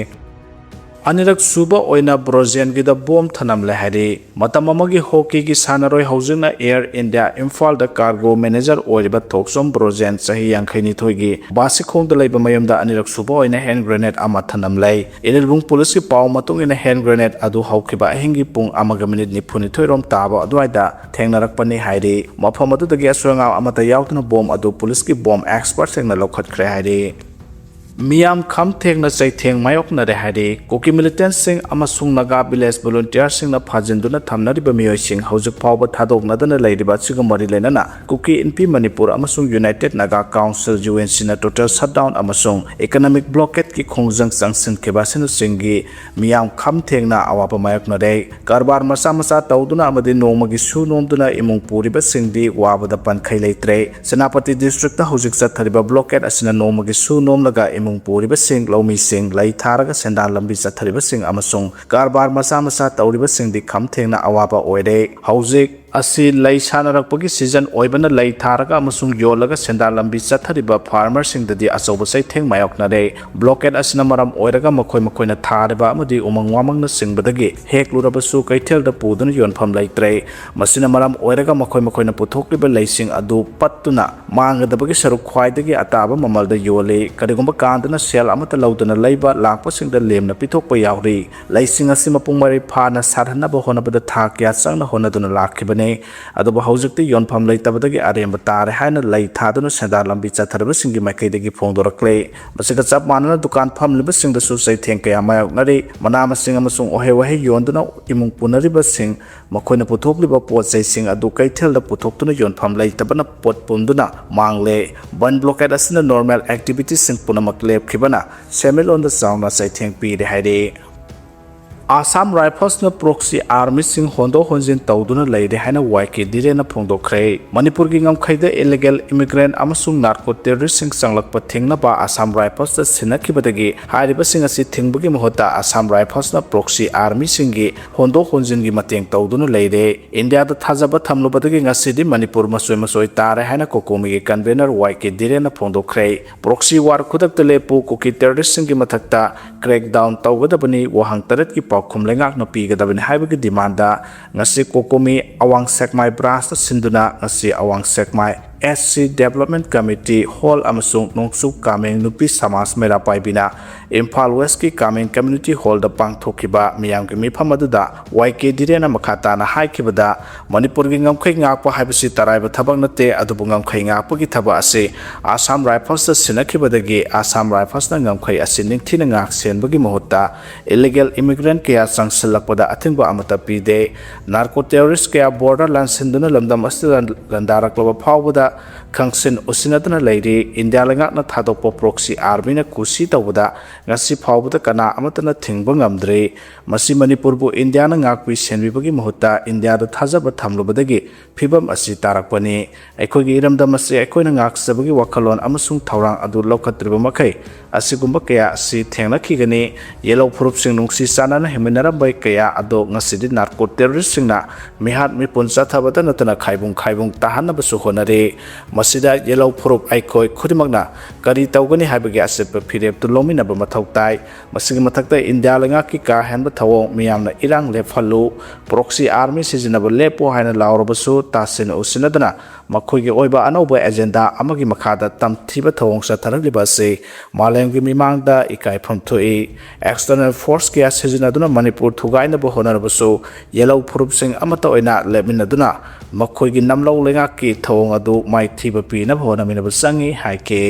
ꯑꯅꯤꯔꯛ ꯁꯨꯕ ꯑꯣꯏꯅ ꯕ꯭ꯔꯣꯖꯦꯟꯒꯤꯗ ꯕꯣꯝ ꯊꯅꯝꯂꯦ ꯍꯥꯏꯔꯤ꯫ ꯃꯇꯝ ꯑꯃꯒꯤ ꯍꯣꯀꯤꯒꯤ ꯁꯥꯟꯅꯔꯣꯏ, ꯍꯧꯖꯤꯛꯅ ꯑꯦꯌꯔ ꯏꯟꯗꯤꯌꯥ ꯏꯝꯐꯥꯜꯗ ꯀꯥꯔꯒꯣ ꯃꯦꯅꯦꯖꯔ ꯑꯣꯏꯔꯤꯕ ꯊꯣꯛꯆꯣꯝ ꯕ꯭ꯔꯣꯖꯦꯟ, ꯆꯍꯤ ꯌꯥꯡꯈꯩꯅꯤꯊꯣꯏꯒꯤ, ꯕꯥꯁꯤꯈꯣꯡꯗ ꯂꯩꯕ ꯃꯌꯨꯝꯗ ꯑꯅꯤꯔꯛ ꯁꯨꯕ ꯑꯣꯏꯅ ꯍꯦꯟ ꯒ꯭ꯔꯦꯅꯦꯗ ꯑꯃ ꯊꯅꯝꯂꯦ꯫ ꯏꯔꯤꯜꯕꯨꯡ ꯄꯨꯂꯤꯁꯀꯤ ꯄꯥꯎ ꯃꯇꯨꯡ ꯏꯟꯅ, ꯍꯦꯟ ꯒ꯭ꯔꯦꯅꯦꯗ ꯑꯗꯨ ꯍꯧꯈꯤꯕ ꯑꯍꯤꯡꯒꯤ ꯄꯨꯡ ꯑꯃꯒ ꯃꯤꯅꯤꯠ ꯅꯤꯐꯨꯅꯤꯊꯣꯏ ꯔꯣꯝ ꯇꯥꯕ ꯑꯗꯨꯋꯥꯏꯗ ꯊꯦꯡꯅꯔꯛꯄꯅꯤ ꯍꯥꯏꯔꯤ꯫ ꯃꯐꯝ ꯑꯗꯨꯗꯒꯤ ꯑꯁꯣꯏ ꯑꯉꯥꯝ ꯑꯃꯠꯇ ꯌꯥꯎꯗꯅ ꯕꯣꯝ ꯑꯗꯨ ꯄꯨꯂꯤꯁꯀꯤ ꯕꯣꯝ ꯑꯦꯛꯁꯄꯔꯠꯁꯤꯡꯅ ꯂꯧꯈꯠꯈ꯭ꯔꯦ ꯍꯥꯏꯔꯤ꯫ ꯃꯤꯌꯥꯝ ꯈꯝ ꯊꯦꯡꯅ ꯆꯩꯊꯦꯡ ꯃꯥꯌꯣꯛꯅꯔꯦ ꯍꯥꯏꯔꯤ꯫ ꯀꯨꯀꯤ ꯃꯤꯂꯤꯇꯦꯟꯁꯤꯡ ꯑꯃꯁꯨꯡ ꯅꯥꯒꯥ ꯚꯤꯂꯦꯖ ꯚꯣꯂꯨꯟꯇꯤꯌꯔꯁꯤꯡꯅ ꯐꯥꯖꯤꯟꯗꯨꯅ ꯊꯝꯅꯔꯤꯕ ꯃꯤꯑꯣꯏꯁꯤꯡ ꯍꯧꯖꯤꯛ ꯐꯥꯎꯕ ꯊꯥꯗꯣꯛꯅꯗꯅ ꯂꯩꯔꯤꯕ ꯑꯁꯤꯒ ꯃꯔꯤ ꯂꯩꯅꯅ, ꯀꯨꯀꯤ ꯏꯟꯄꯤ ꯃꯅꯤꯄꯨꯔ ꯑꯃꯁꯨꯡ United Naga Council, U N ꯁꯤꯅ total shutdown ꯑꯃꯁꯨꯡ economic blockade ꯀꯤ ꯈꯣꯡꯖꯪ ꯆꯪꯁꯤꯟꯈꯤꯕ ꯑꯁꯤꯅꯆꯤꯡꯒꯤ ꯃꯤꯌꯥꯝ ꯈꯝ ꯊꯦꯡꯅ ꯑꯋꯥꯕ ꯃꯥꯌꯣꯛꯅꯔꯦ꯫ ꯀꯔꯕꯥꯔ ꯃꯆꯥ ꯃꯆꯥ ꯇꯧꯗꯨꯅ ꯑꯃꯗꯤ ꯅꯣꯡꯃꯒꯤ ꯁꯨ ꯅꯣꯝꯗꯨꯅ ꯏꯃꯨꯡ ꯄꯨꯔꯤꯕꯁꯤꯡꯗꯤ ꯋꯥꯕꯗ ꯄꯟꯈꯩ ꯂꯩꯇ꯭ꯔꯦ꯫ ꯁꯦꯅꯥꯄꯇꯤ ꯗꯤꯁꯇ꯭ꯔꯤꯛꯇ ꯍꯧꯖꯤꯛ ꯆꯠꯊꯔꯤꯕ blockade ꯑꯁꯤꯅ ꯅꯣꯡꯃꯒꯤ ꯁꯨ ꯅꯣꯝꯂꯒ ꯏꯃꯨꯡ ꯄꯨꯔꯤꯕꯁꯤꯡ, ꯂꯧꯃꯤꯁꯤꯡ, ꯂꯩ ꯊꯥꯔꯒ ꯁꯦꯟꯗꯥꯟ ꯂꯝꯕꯤ ꯆꯠꯊꯔꯤꯕꯁꯤꯡ ꯑꯃꯁꯨꯡ ꯀꯔꯕꯥꯔ ꯃꯆꯥ ꯃꯆꯥ ꯇꯧꯔꯤꯕꯁꯤꯡꯗꯤ ꯈꯝ ꯊꯦꯡꯅ ꯑꯋꯥꯕ ꯑꯣꯏꯔꯦ꯫ ꯍꯧꯖꯤꯛ ꯑꯁꯤ ꯂꯩ ꯁꯥꯟꯅꯔꯛꯄꯒꯤ ꯁꯤꯖꯟ ꯑꯣꯏꯕꯅ, ꯂꯩ ꯊꯥꯔꯒ ꯑꯃꯁꯨꯡ ꯌꯣꯜꯂꯒ ꯁꯦꯟꯗꯥꯟ ꯂꯝꯕꯤ ꯆꯠꯊꯔꯤꯕ ꯐꯥꯔꯃꯔꯁꯤꯡꯗꯗꯤ ꯑꯆꯧꯕ ꯆꯩꯊꯦꯡ ꯃꯥꯌꯣꯛꯅꯔꯦ꯫ Blockade ꯑꯁꯤꯅ ꯃꯔꯝ ꯑꯣꯏꯔꯒ ꯃꯈꯣꯏ ꯃꯈꯣꯏꯅ ꯊꯥꯔꯤꯕ ꯑꯃꯗꯤ ꯎꯃꯪ ꯋꯥꯃꯪꯅꯆꯤꯡꯕꯗꯒꯤ ꯍꯦꯛꯂꯨꯔꯕꯁꯨ ꯀꯩꯊꯦꯜꯗ ꯄꯨꯗꯨꯅ ꯌꯣꯟꯐꯝ ꯂꯩꯇ꯭ꯔꯦ꯫ ꯃꯁꯤꯅ ꯃꯔꯝ ꯑꯣꯏꯔꯒ ꯃꯈꯣꯏ ꯃꯈꯣꯏꯅ ꯄꯨꯊꯣꯛꯂꯤꯕ ꯂꯩꯁꯤꯡ ꯑꯗꯨ ꯄꯠꯇꯨꯅ ꯃꯥꯡꯒꯗꯕꯒꯤ ꯁꯔꯨꯛ ꯈ꯭ꯋꯥꯏꯗꯒꯤ ꯑꯇꯥꯕ ꯃꯃꯜꯗ ꯌꯣꯜꯂꯤ꯫ ꯀꯔꯤꯒꯨꯝꯕ ꯀꯥꯟꯗꯅ ꯁꯦꯜ ꯑꯃꯠꯇ ꯂꯧꯗꯅ ꯂꯩꯕ ꯂꯥꯛꯄꯁꯤꯡꯗ ꯂꯦꯝꯅ ꯄꯤꯊꯣꯛꯄ ꯌꯥꯎꯔꯤ꯫ ꯂꯩꯁꯤꯡ ꯑꯁꯤ ꯃꯄꯨꯡ ꯃꯔꯩ ꯐꯥꯅ ꯁꯥꯠꯍꯟꯅꯕ ꯍꯣꯠꯅꯕꯗ ꯊꯥ ꯀꯌꯥ ꯆꯪꯅ ꯍꯣꯠꯅꯗꯨꯅ ꯂꯥꯛꯈꯤꯕꯅꯤ꯫ ꯑꯗꯨꯕꯨ ꯍꯧꯖꯤꯛꯇꯤ ꯌꯣꯟꯐꯝ ꯂꯩꯇꯕꯗꯒꯤ ꯑꯔꯦꯝꯕ ꯇꯥꯔꯦ ꯍꯥꯏꯅ ꯂꯩ ꯊꯥꯗꯨꯅ ꯁꯦꯟꯗꯥꯟ ꯂꯝꯕꯤ ꯆꯠꯊꯔꯤꯕꯁꯤꯡꯒꯤ ꯃꯥꯏꯀꯩꯗꯒꯤ ꯐꯣꯡꯗꯣꯔꯛꯂꯦ꯫ ꯃꯁꯤꯒ ꯆꯞ ꯃꯥꯟꯅꯅ ꯗꯨꯀꯥꯟ ꯐꯝꯂꯤꯕꯁꯤꯡꯗꯁꯨ ꯆꯩꯊꯦꯡ ꯀꯌꯥ ꯃꯥꯌꯣꯛꯅꯔꯤ꯫ ꯃꯅꯥ ꯃꯁꯤꯡ ꯑꯃꯁꯨꯡ ꯎꯍꯩ ꯋꯥꯍꯩ ꯌꯣꯟꯗꯨꯅ ꯏꯃꯨꯡ ꯄꯨꯅꯔꯤꯕꯁꯤꯡ ꯃꯈꯣꯏꯅ ꯄꯨꯊꯣꯛꯂꯤꯕ ꯄꯣꯠ ꯆꯩꯁꯤꯡ ꯑꯗꯨ ꯀꯩꯊꯦꯜꯗ ꯄꯨꯊꯣꯛꯇꯨꯅ ꯌꯣꯟꯐꯝ ꯂꯩꯇꯕꯅ ꯄꯣꯠ ꯄꯨꯝꯗꯨꯅ ꯃꯥꯡꯂꯦ꯫ ꯕꯟ blockade ꯑꯁꯤꯅ normal activitiesꯁꯤꯡ ꯄꯨꯝꯅꯃꯛ ꯂꯦꯞꯈꯤꯕꯅ ꯁꯦꯟꯃꯤꯠꯂꯣꯟꯗ ꯆꯥꯎꯅ ꯆꯩꯊꯦꯡ ꯄꯤꯔꯦ ꯍꯥꯏꯔꯤ꯫ ꯑꯁꯥꯝ ꯔꯥꯏꯐꯜꯁꯅ ꯄ꯭ꯔꯣꯛꯁꯤ ꯑꯥꯔꯃꯤꯁꯤꯡ ꯍꯣꯟꯗꯣꯛ ꯍꯣꯟꯖꯤꯟ ꯇꯧꯗꯨꯅ ꯂꯩꯔꯦ ꯍꯥꯏꯅ ꯋꯥꯏ ꯀꯦ ꯙꯤꯔꯦꯟꯅ ꯐꯣꯡꯗꯣꯛꯈ꯭ꯔꯦ꯫ ꯃꯅꯤꯄꯨꯔꯒꯤ ꯉꯝꯈꯩꯗ ꯏꯂꯤꯒꯦꯜ ꯏꯃꯤꯒ꯭ꯔꯦꯟꯠ ꯑꯃꯁꯨꯡ ꯅꯥꯔꯀꯣ ꯇꯦꯔꯣꯔꯤꯁꯁꯤꯡ ꯆꯪꯂꯛꯄ ꯊꯤꯡꯅꯕ ꯑꯁꯥꯝ ꯔꯥꯏꯐꯜꯁꯇ ꯁꯤꯟꯅꯈꯤꯕꯗꯒꯤ ꯍꯥꯏꯔꯤꯕꯁꯤꯡ ꯑꯁꯤ ꯊꯤꯡꯕꯒꯤ ꯃꯍꯨꯠꯇ ꯑꯁꯥꯝ ꯔꯥꯏꯐꯜꯁꯅ ꯄ꯭ꯔꯣꯛꯁꯤ ꯑꯥꯔꯃꯤꯁꯤꯡꯒꯤ ꯍꯣꯟꯗꯣꯛ ꯍꯣꯟꯖꯤꯟꯒꯤ ꯃꯇꯦꯡ ꯇꯧꯗꯨꯅ ꯂꯩꯔꯦ꯫ ꯏꯟꯗꯤꯌꯥꯗ ꯊꯥꯖꯕ ꯊꯝꯂꯨꯕꯗꯒꯤ ꯉꯁꯤꯗꯤ ꯃꯅꯤꯄꯨꯔ ꯃꯆꯣꯏ ꯃꯆꯣꯏ ꯇꯥꯔꯦ ꯍꯥꯏꯅ ꯀꯣꯀꯣꯃꯤꯒꯤ ꯀꯟꯚꯦꯅꯔ ꯋꯥꯏ ꯀꯦ ꯙꯤꯔꯦꯟꯅ ꯐꯣꯡꯗꯣꯛꯈ꯭ꯔꯦ꯫ ꯄ꯭ꯔꯣꯛꯁꯤ ꯋꯥꯔ ꯈꯨꯗꯛꯇ ꯂꯦꯞꯄꯨ, ꯀꯨꯀꯤ ꯇꯦꯔꯣꯔꯤꯁꯁꯤꯡꯒꯤ ꯃꯊꯛꯇ ꯀ꯭ꯔꯦꯛꯗꯥꯎꯟ ꯇꯧꯒꯗꯕꯅꯤ, ꯋꯥꯍꯪ ꯇꯔꯦꯠꯀꯤ ꯄꯥꯎꯈꯨꯝ ꯂꯩꯉꯥꯛꯅ ꯄꯤꯒꯗꯕꯅꯤ ꯍꯥꯏꯕꯒꯤ ꯗꯤꯃꯥꯟꯗ ꯉꯁꯤ ꯀꯣꯀꯣꯃꯤ ꯑꯋꯥꯡ ꯁꯦꯛꯃꯥꯏ ꯕ꯭ꯔꯥꯟꯁꯇ ꯁꯤꯟꯗꯨꯅ ꯉꯁꯤ ꯑꯋꯥꯡ ꯁꯦꯛꯃꯥꯏ S C development committee hall ꯑꯃꯁꯨꯡ ꯅꯣꯡꯆꯨꯞ ꯀꯥꯃꯦꯡ ꯅꯨꯄꯤ ꯁꯃꯥꯖ ꯃꯩꯔꯥ ꯄꯥꯏꯕꯤꯅ ꯏꯝꯐꯥꯜ ꯋꯦꯁꯀꯤ ꯀꯥꯃꯦꯡ ꯀꯝꯃ꯭ꯌꯨꯅꯤꯇꯤ ꯍꯣꯜꯗ ꯄꯥꯡꯊꯣꯛꯈꯤꯕ ꯃꯤꯌꯥꯝꯒꯤ ꯃꯤꯐꯝ ꯑꯗꯨꯗ ꯋꯥꯏ ꯀꯦ ꯙꯤꯔꯦꯟꯅ ꯃꯈꯥ ꯇꯥꯅ ꯍꯥꯏꯈꯤꯕꯗ, ꯃꯅꯤꯄꯨꯔꯒꯤ ꯉꯝꯈꯩ ꯉꯥꯛꯄ ꯍꯥꯏꯕꯁꯤ ꯇꯔꯥꯏꯕ ꯊꯕꯛ ꯅꯠꯇꯦ, ꯑꯗꯨꯕꯨ ꯉꯝꯈꯩ ꯉꯥꯛꯄꯒꯤ ꯊꯕꯛ ꯑꯁꯤ ꯑꯁꯥꯝ ꯔꯥꯏꯐꯜꯁꯇ ꯁꯤꯟꯅꯈꯤꯕꯗꯒꯤ ꯑꯁꯥꯝ ꯔꯥꯏꯐꯜꯁꯅ ꯉꯝꯈꯩ ꯑꯁꯤ ꯅꯤꯡꯊꯤꯅ ꯉꯥꯛ ꯁꯦꯟꯕꯒꯤ ꯃꯍꯨꯠꯇ ꯏꯂꯤꯒꯦꯜ ꯏꯃꯤꯒ꯭ꯔꯦꯟꯠ ꯀꯌꯥ ꯆꯪꯁꯤꯜꯂꯛꯄꯗ ꯑꯊꯤꯡꯕ ꯑꯃꯠꯇ ꯄꯤꯗꯦ꯫ ꯅꯥꯔꯀꯣ ꯇꯦꯔꯣꯔꯤꯁ ꯀꯌꯥ ꯕꯣꯔꯗꯔ ꯂꯥꯟꯁꯤꯟꯗꯨꯅ ꯂꯝꯗꯝ ꯑꯁꯤꯗ ꯂꯥꯟꯗꯥꯔꯛꯂꯕ ꯐꯥꯎꯕꯗ ꯈꯪꯁꯤꯟ ꯎꯁꯤꯟꯅꯗꯨꯅ ꯂꯩꯔꯤ꯫ ꯏꯟꯗꯤꯌꯥ ꯂꯩꯉꯥꯛꯅ ꯊꯥꯗꯣꯛꯄ ꯄ꯭ꯔꯣꯛꯁꯤ ꯑꯥꯔꯃꯤꯅ ꯀꯨꯁꯤ ꯇꯧꯕꯗ ꯉꯁꯤ ꯐꯥꯎꯕꯗ ꯀꯅꯥ ꯑꯃꯠꯇꯅ ꯊꯤꯡꯕ ꯉꯝꯗ꯭ꯔꯤ꯫ ꯃꯁꯤ ꯃꯅꯤꯄꯨꯔꯕꯨ ꯏꯟꯗꯤꯌꯥꯅ ꯉꯥꯛꯄꯤ ꯁꯦꯟꯕꯤꯕꯒꯤ ꯃꯍꯨꯠꯇ ꯏꯟꯗꯤꯌꯥꯗ ꯊꯥꯖꯕ ꯊꯝꯂꯨꯕꯗꯒꯤ ꯐꯤꯚꯝ ꯑꯁꯤ ꯇꯥꯔꯛꯄꯅꯤ꯫ ꯑꯩꯈꯣꯏꯒꯤ ꯏꯔꯝꯗꯝ ꯑꯁꯤ ꯑꯩꯈꯣꯏꯅ ꯉꯥꯛꯆꯕꯒꯤ ꯋꯥꯈꯜꯂꯣꯟ ꯑꯃꯁꯨꯡ ꯊꯧꯔꯥꯡ ꯑꯗꯨ ꯂꯧꯈꯠꯇ꯭ꯔꯤꯕ ꯃꯈꯩ ꯑꯁꯤꯒꯨꯝꯕ ꯀꯌꯥ ꯑꯁꯤ ꯊꯦꯡꯅꯈꯤꯒꯅꯤ꯫ ꯌꯦꯜꯍꯧ ꯐꯨꯔꯨꯞꯁꯤꯡ ꯅꯨꯡꯁꯤ ꯆꯥꯟꯅꯅ ꯍꯤꯡꯃꯤꯟꯅꯔꯝꯕ ꯀꯌꯥ ꯑꯗꯣ ꯉꯁꯤꯗꯤ ꯅꯥꯔꯀꯣ ꯇꯦꯔꯣꯔꯤꯁꯁꯤꯡꯅ ꯃꯤꯍꯥꯠ ꯃꯤꯄꯨꯟ ꯆꯠꯊꯕꯇ ꯅꯠꯇꯅ ꯈꯥꯏꯕꯨꯡ ꯈꯥꯏꯕꯨꯡ ꯇꯥꯍꯟꯅꯕꯁꯨ ꯍꯣꯠꯅꯔꯤ꯫ ꯃꯁꯤꯗ ꯌꯦꯜꯍꯧ ꯐꯨꯔꯨꯞ ꯑꯩꯈꯣꯏ ꯈꯨꯗꯤꯡꯃꯛꯅ ꯀꯔꯤ ꯇꯧꯒꯅꯤ ꯍꯥꯏꯕꯒꯤ ꯑꯆꯦꯠꯄ ꯐꯤꯔꯦꯞꯇꯨ ꯂꯧꯃꯤꯟꯅꯕ ꯃꯊꯧ ꯇꯥꯏ꯫ ꯃꯁꯤꯒꯤ ꯃꯊꯛꯇ ꯏꯟꯗꯤꯌꯥ ꯂꯩꯉꯥꯛꯀꯤ ꯀꯥ ꯍꯦꯟꯕ ꯊꯧꯑꯣꯡ ꯃꯤꯌꯥꯝꯅ ꯏꯔꯥꯡ ꯂꯦꯞꯍꯜꯂꯨ, ꯄ꯭ꯔꯣꯛꯁꯤ ꯑꯥꯔꯃꯤ ꯁꯤꯖꯤꯟꯅꯕ ꯂꯦꯞꯄꯨ ꯍꯥꯏꯅ ꯂꯥꯎꯔꯕꯁꯨ ꯇꯥꯁꯤꯟ ꯎꯁꯤꯟꯅꯗꯅ ꯃꯈꯣꯏꯒꯤ ꯑꯣꯏꯕ ꯑꯅꯧꯕ ꯑꯦꯖꯦꯟꯗꯥ ꯑꯃꯒꯤ ꯃꯈꯥꯗ ꯇꯝꯊꯤꯕ ꯊꯧꯑꯣꯡ ꯆꯠꯊꯔꯛꯂꯤꯕ ꯑꯁꯤ ꯃꯥꯂꯦꯝꯒꯤ ꯃꯤꯃꯥꯡꯗ ꯏꯀꯥꯏꯐꯝ ꯊꯣꯛꯏ꯫ ꯑꯦꯛꯁꯇꯔꯅꯦꯜ ꯐꯣꯔꯁ ꯀꯌꯥ ꯁꯤꯖꯤꯟꯅꯗꯨꯅ ꯃꯅꯤꯄꯨꯔ ꯊꯨꯒꯥꯏꯅꯕ ꯍꯣꯠꯅꯔꯕꯁꯨ ꯌꯦꯜꯍꯧ ꯐꯨꯔꯨꯞꯁꯤꯡ ꯑꯃꯠꯇ ꯑꯣꯏꯅ ꯂꯦꯞꯃꯤꯟꯅꯗꯨꯅ ꯃꯈꯣꯏꯒꯤ ꯅꯝꯂꯧ ꯂꯩꯉꯥꯛꯀꯤ ꯊꯧꯑꯣꯡ ꯑꯗꯨ ꯃꯥꯏꯊꯤꯕ ꯄꯤꯅꯕ ꯍꯣꯠꯅꯃꯤꯟꯅꯕ ꯆꯪꯏ ꯍꯥꯏꯈꯤ꯫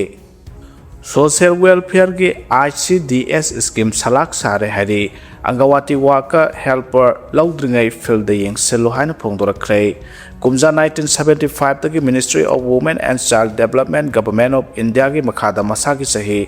Social ꯋꯦꯜꯐꯤꯌꯔꯒꯤ I C D S scheme ꯁꯂꯥꯛ ꯁꯥꯔꯦ ꯍꯥꯏꯔꯤ꯫ ꯑꯪꯒꯋꯥꯇꯤ ꯋꯥꯀꯔ, ꯍꯦꯜꯄꯔ ꯂꯧꯗ꯭ꯔꯤꯉꯩ ꯐꯤꯜꯗ ꯌꯦꯡꯁꯤꯜꯂꯨ ꯍꯥꯏꯅ ꯐꯣꯡꯗꯣꯔꯛꯈ꯭ꯔꯦ꯫ ꯀꯨꯝꯖꯥ ꯅꯥꯏꯟꯇꯤꯟ ꯁꯕꯦꯟꯇꯤ ꯐꯥꯏꯚꯇꯒꯤ Ministry of Women and Child Development, Government of Indiaꯒꯤ ꯃꯈꯥꯗ ꯃꯁꯥꯒꯤ ꯆꯍꯤ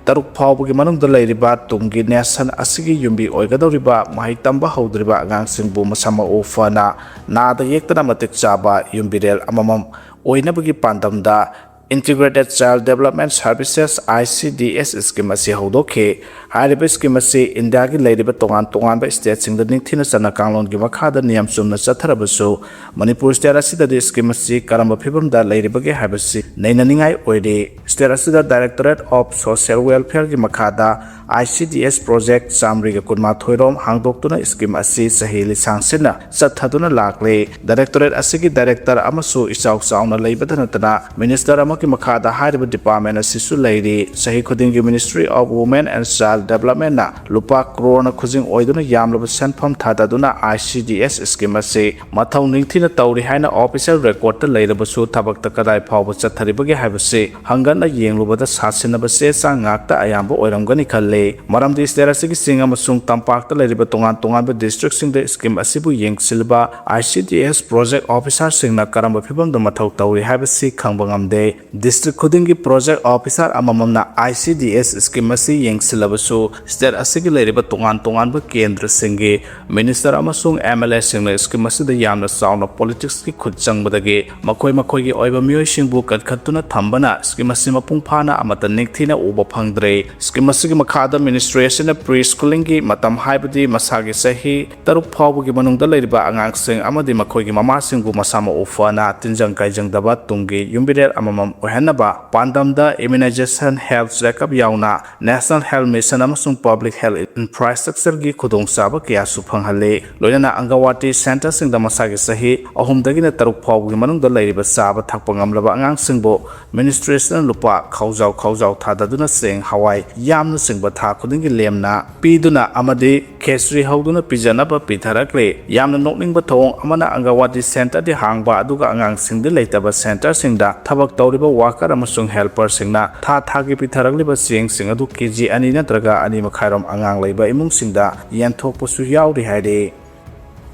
ꯇꯔꯨꯛ ꯐꯥꯎꯕꯒꯤ ꯃꯅꯨꯡꯗ ꯂꯩꯔꯤꯕ ꯇꯨꯡꯒꯤ ꯅꯦꯁꯟ ꯑꯁꯤꯒꯤ ꯌꯨꯝꯕꯤ ꯑꯣꯏꯒꯗꯧꯔꯤꯕ ꯃꯍꯩ ꯇꯝꯕ ꯍꯧꯗ꯭ꯔꯤꯕ ꯑꯉꯥꯡꯁꯤꯡꯕꯨ ꯃꯁꯥ ꯃꯎ ꯐꯅ, ꯅꯥꯗ ꯌꯦꯛꯇꯅ ꯃꯇꯤꯛ ꯆꯥꯕ ꯌꯨꯝꯕꯤꯔꯦꯜ ꯑꯃꯃꯝ ꯑꯣꯏꯅꯕꯒꯤ ꯄꯥꯟꯗꯝꯗ Integrated Child Development Services, I C D S scheme ꯑꯁꯤ ꯍꯧꯗꯣꯛꯈꯤ꯫ ꯍꯥꯏꯔꯤꯕ scheme ꯑꯁꯤ ꯏꯟꯗꯤꯌꯥꯒꯤ ꯂꯩꯔꯤꯕ ꯇꯣꯉꯥꯟ ꯇꯣꯉꯥꯟꯕ stateꯁꯤꯡꯗ ꯅꯤꯡꯊꯤꯅ ꯆꯠꯅ ꯀꯥꯡꯂꯣꯟꯒꯤ ꯃꯈꯥꯗ ꯅꯤꯌꯝ ꯆꯨꯝꯅ ꯆꯠꯊꯔꯕꯁꯨ, ꯃꯅꯤꯄꯨꯔ state ꯑꯁꯤꯗꯗꯤ scheme ꯑꯁꯤ ꯀꯔꯝꯕ ꯐꯤꯕꯝꯗ ꯂꯩꯔꯤꯕꯒꯦ ꯍꯥꯏꯕꯁꯤ ꯅꯩꯅꯅꯤꯡꯉꯥꯏ ꯑꯣꯏꯔꯤ꯫ State ꯑꯁꯤꯗ Directorate of Social Welfareꯒꯤ ꯃꯈꯥꯗ I C D S project ꯆꯥꯃꯔꯤꯒ ꯀꯨꯟꯃꯥꯊꯣꯏ ꯔꯣꯝ ꯍꯥꯡꯗꯣꯛꯇꯨꯅ scheme ꯑꯁꯤ ꯆꯍꯤ ꯂꯤꯁꯥꯡ ꯁꯤꯟꯅ ꯆꯠꯊꯗꯨꯅ ꯂꯥꯛꯂꯤ꯫ Directorate ꯑꯁꯤꯒꯤ director ꯑꯃꯁꯨ ꯏꯆꯥꯎ ꯆꯥꯎꯅ ꯂꯩꯕꯇ ꯅꯠꯇꯅ, minister ꯑꯃꯒꯤ ꯃꯈꯥꯗ ꯍꯥꯏꯔꯤꯕ department ꯑꯁꯤꯁꯨ ꯂꯩꯔꯤ꯫ ꯆꯍꯤ ꯈꯨꯗꯤꯡꯒꯤ Ministry of Women and Child Developmentꯅ ꯂꯨꯄꯥ ꯀ꯭ꯔꯣꯔꯅ ꯈꯨꯖꯤꯡ ꯑꯣꯏꯗꯨꯅ ꯌꯥꯝꯂꯕ ꯁꯦꯟꯐꯝ ꯊꯥꯗꯗꯨꯅ I C D S scheme ꯑꯁꯤ ꯃꯊꯧ ꯅꯤꯡꯊꯤꯅ ꯇꯧꯔꯤ ꯍꯥꯏꯅ official recordꯇ ꯂꯩꯔꯕꯁꯨ, ꯊꯕꯛꯇ ꯀꯗꯥꯏ ꯐꯥꯎꯕ ꯆꯠꯊꯔꯤꯕꯒꯦ ꯍꯥꯏꯕꯁꯤ ꯍꯪꯒꯠꯅ ꯌꯦꯡꯂꯨꯕꯗ ꯁꯥꯁꯤꯟꯅꯕ ꯆꯦ ꯆꯥꯡ ꯉꯥꯛꯇ ꯑꯌꯥꯝꯕ ꯑꯣꯏꯔꯝꯒꯅꯤ ꯈꯜꯂꯤ꯫ ꯃꯔꯝꯗꯤ state ꯑꯁꯤꯒꯤ ꯆꯤꯡ ꯑꯃꯁꯨꯡ ꯇꯝꯄꯥꯛꯇ ꯂꯩꯔꯤꯕ ꯇꯣꯉꯥꯟ ꯇꯣꯉꯥꯟꯕ districtꯁꯤꯡꯗ scheme ꯑꯁꯤꯕꯨ ꯌꯦꯡꯁꯤꯜꯂꯤꯕ I C D S project officerꯁꯤꯡꯅ ꯀꯔꯝꯕ ꯐꯤꯕꯝꯗ ꯃꯊꯧ ꯇꯧꯔꯤ ꯍꯥꯏꯕꯁꯤ ꯈꯪꯕ ꯉꯝꯗꯦ꯫ District ꯈꯨꯗꯤꯡꯒꯤ project officer ꯑꯃꯃꯝꯅ I C D S scheme ꯑꯁꯤ ꯌꯦꯡꯁꯤꯜꯂꯕꯁꯨ, state ꯑꯁꯤꯒꯤ ꯂꯩꯔꯤꯕ ꯇꯣꯉꯥꯟ ꯇꯣꯉꯥꯟꯕ ꯀꯦꯟꯗ꯭ꯔꯁꯤꯡꯒꯤ minister ꯑꯃꯁꯨꯡ M L Aꯁꯤꯡꯅ scheme ꯑꯁꯤꯗ ꯌꯥꯝꯅ ꯆꯥꯎꯅ politicsꯀꯤ ꯈꯨꯠ ꯆꯪꯕꯗꯒꯤ ꯃꯈꯣꯏ ꯃꯈꯣꯏꯒꯤ ꯑꯣꯏꯕ ꯃꯤꯑꯣꯏꯁꯤꯡꯕꯨ ꯀꯟꯈꯠꯇꯨꯅ ꯊꯝꯕꯅ scheme ꯑꯁꯤ ꯃꯄꯨꯡ ꯐꯥꯅ ꯑꯃꯠꯇ ꯅꯤꯡꯊꯤꯅ ꯎꯕ ꯐꯪꯗ꯭ꯔꯦ꯫ Scheme ꯑꯁꯤꯒꯤ ꯃꯈꯥꯗ ministry ꯑꯁꯤꯅ pre schoolingꯒꯤ ꯃꯇꯝ, ꯍꯥꯏꯕꯗꯤ ꯃꯁꯥꯒꯤ ꯆꯍꯤ ꯇꯔꯨꯛ ꯐꯥꯎꯕꯒꯤ ꯃꯅꯨꯡꯗ ꯂꯩꯔꯤꯕ ꯑꯉꯥꯡꯁꯤꯡ ꯑꯃꯗꯤ ꯃꯈꯣꯏꯒꯤ ꯃꯃꯥꯁꯤꯡꯕꯨ ꯃꯁꯥ ꯃꯎ ꯐꯅ, ꯇꯤꯟꯖꯪ ꯀꯥꯏꯖꯪꯗꯕ ꯇꯨꯡꯒꯤ ꯌꯨꯝꯕꯤꯔꯦꯜ ꯑꯃꯃꯝ ꯑꯣꯏꯍꯟꯅꯕ ꯄꯥꯟꯗꯝꯗ immunization, health checkup ꯌꯥꯎꯅ National Health Mission ꯑꯃꯁꯨꯡ public health infrastructureꯒꯤ ꯈꯨꯗꯣꯡꯆꯥꯕ ꯀꯌꯥꯁꯨ ꯐꯪꯍꯜꯂꯤ꯫ ꯂꯣꯏꯅꯅ ꯑꯪꯒꯟꯋꯥꯗꯤ centreꯁꯤꯡꯗ ꯃꯁꯥꯒꯤ ꯆꯍꯤ ꯑꯍꯨꯝꯗꯒꯤꯅ ꯇꯔꯨꯛ ꯐꯥꯎꯕꯒꯤ ꯃꯅꯨꯡꯗ ꯂꯩꯔꯤꯕ ꯆꯥꯕ ꯊꯛꯄ ꯉꯝꯂꯕ ꯑꯉꯥꯡꯁꯤꯡꯕꯨ ministryꯁꯤꯅ ꯂꯨꯄꯥ ꯈꯥꯎꯖꯥꯎ ꯈꯥꯎꯖꯥꯎ ꯊꯥꯗꯗꯨꯅ ꯆꯦꯡ, ꯍꯋꯥꯏ ꯌꯥꯝꯅꯆꯤꯡꯕ ꯊꯥ ꯈꯨꯗꯤꯡꯒꯤ ꯂꯦꯝꯅ ꯄꯤꯗꯨꯅ ꯑꯃꯗꯤ ꯈꯦꯆ꯭ꯔꯤ ꯍꯧꯗꯨꯅ ꯄꯤꯖꯅꯕ ꯄꯤꯊꯔꯛꯂꯤ꯫ ꯌꯥꯝꯅ ꯅꯣꯛꯅꯤꯡꯕ ꯊꯧꯑꯣꯡ ꯑꯃꯅ, ꯑꯪꯒꯟꯋꯥꯗꯤ centreꯗꯤ ꯍꯥꯡꯕ, ꯑꯗꯨꯒ ꯑꯉꯥꯡꯁꯤꯡꯗꯤ ꯂꯩꯇꯕ centreꯁꯤꯡꯗ ꯊꯕꯛ ꯇꯧꯔꯤꯕ worker ꯑꯃꯁꯨꯡ helperꯁꯤꯡꯅ ꯊꯥ ꯊꯥꯒꯤ ꯄꯤꯊꯔꯛꯂꯤꯕ ꯆꯦꯡꯁꯤꯡ ꯑꯗꯨ ꯀꯦꯖꯤ ꯑꯅꯤ ꯅꯠꯇ꯭ꯔꯒ ꯑꯅꯤ ꯃꯈꯥꯏꯔꯣꯝ ꯑꯉꯥꯡ ꯂꯩꯕ ꯏꯃꯨꯡꯁꯤꯡꯗ ꯌꯦꯟꯊꯣꯛꯄꯁꯨ ꯌꯥꯎꯔꯤ ꯍꯥꯏꯔꯤ꯫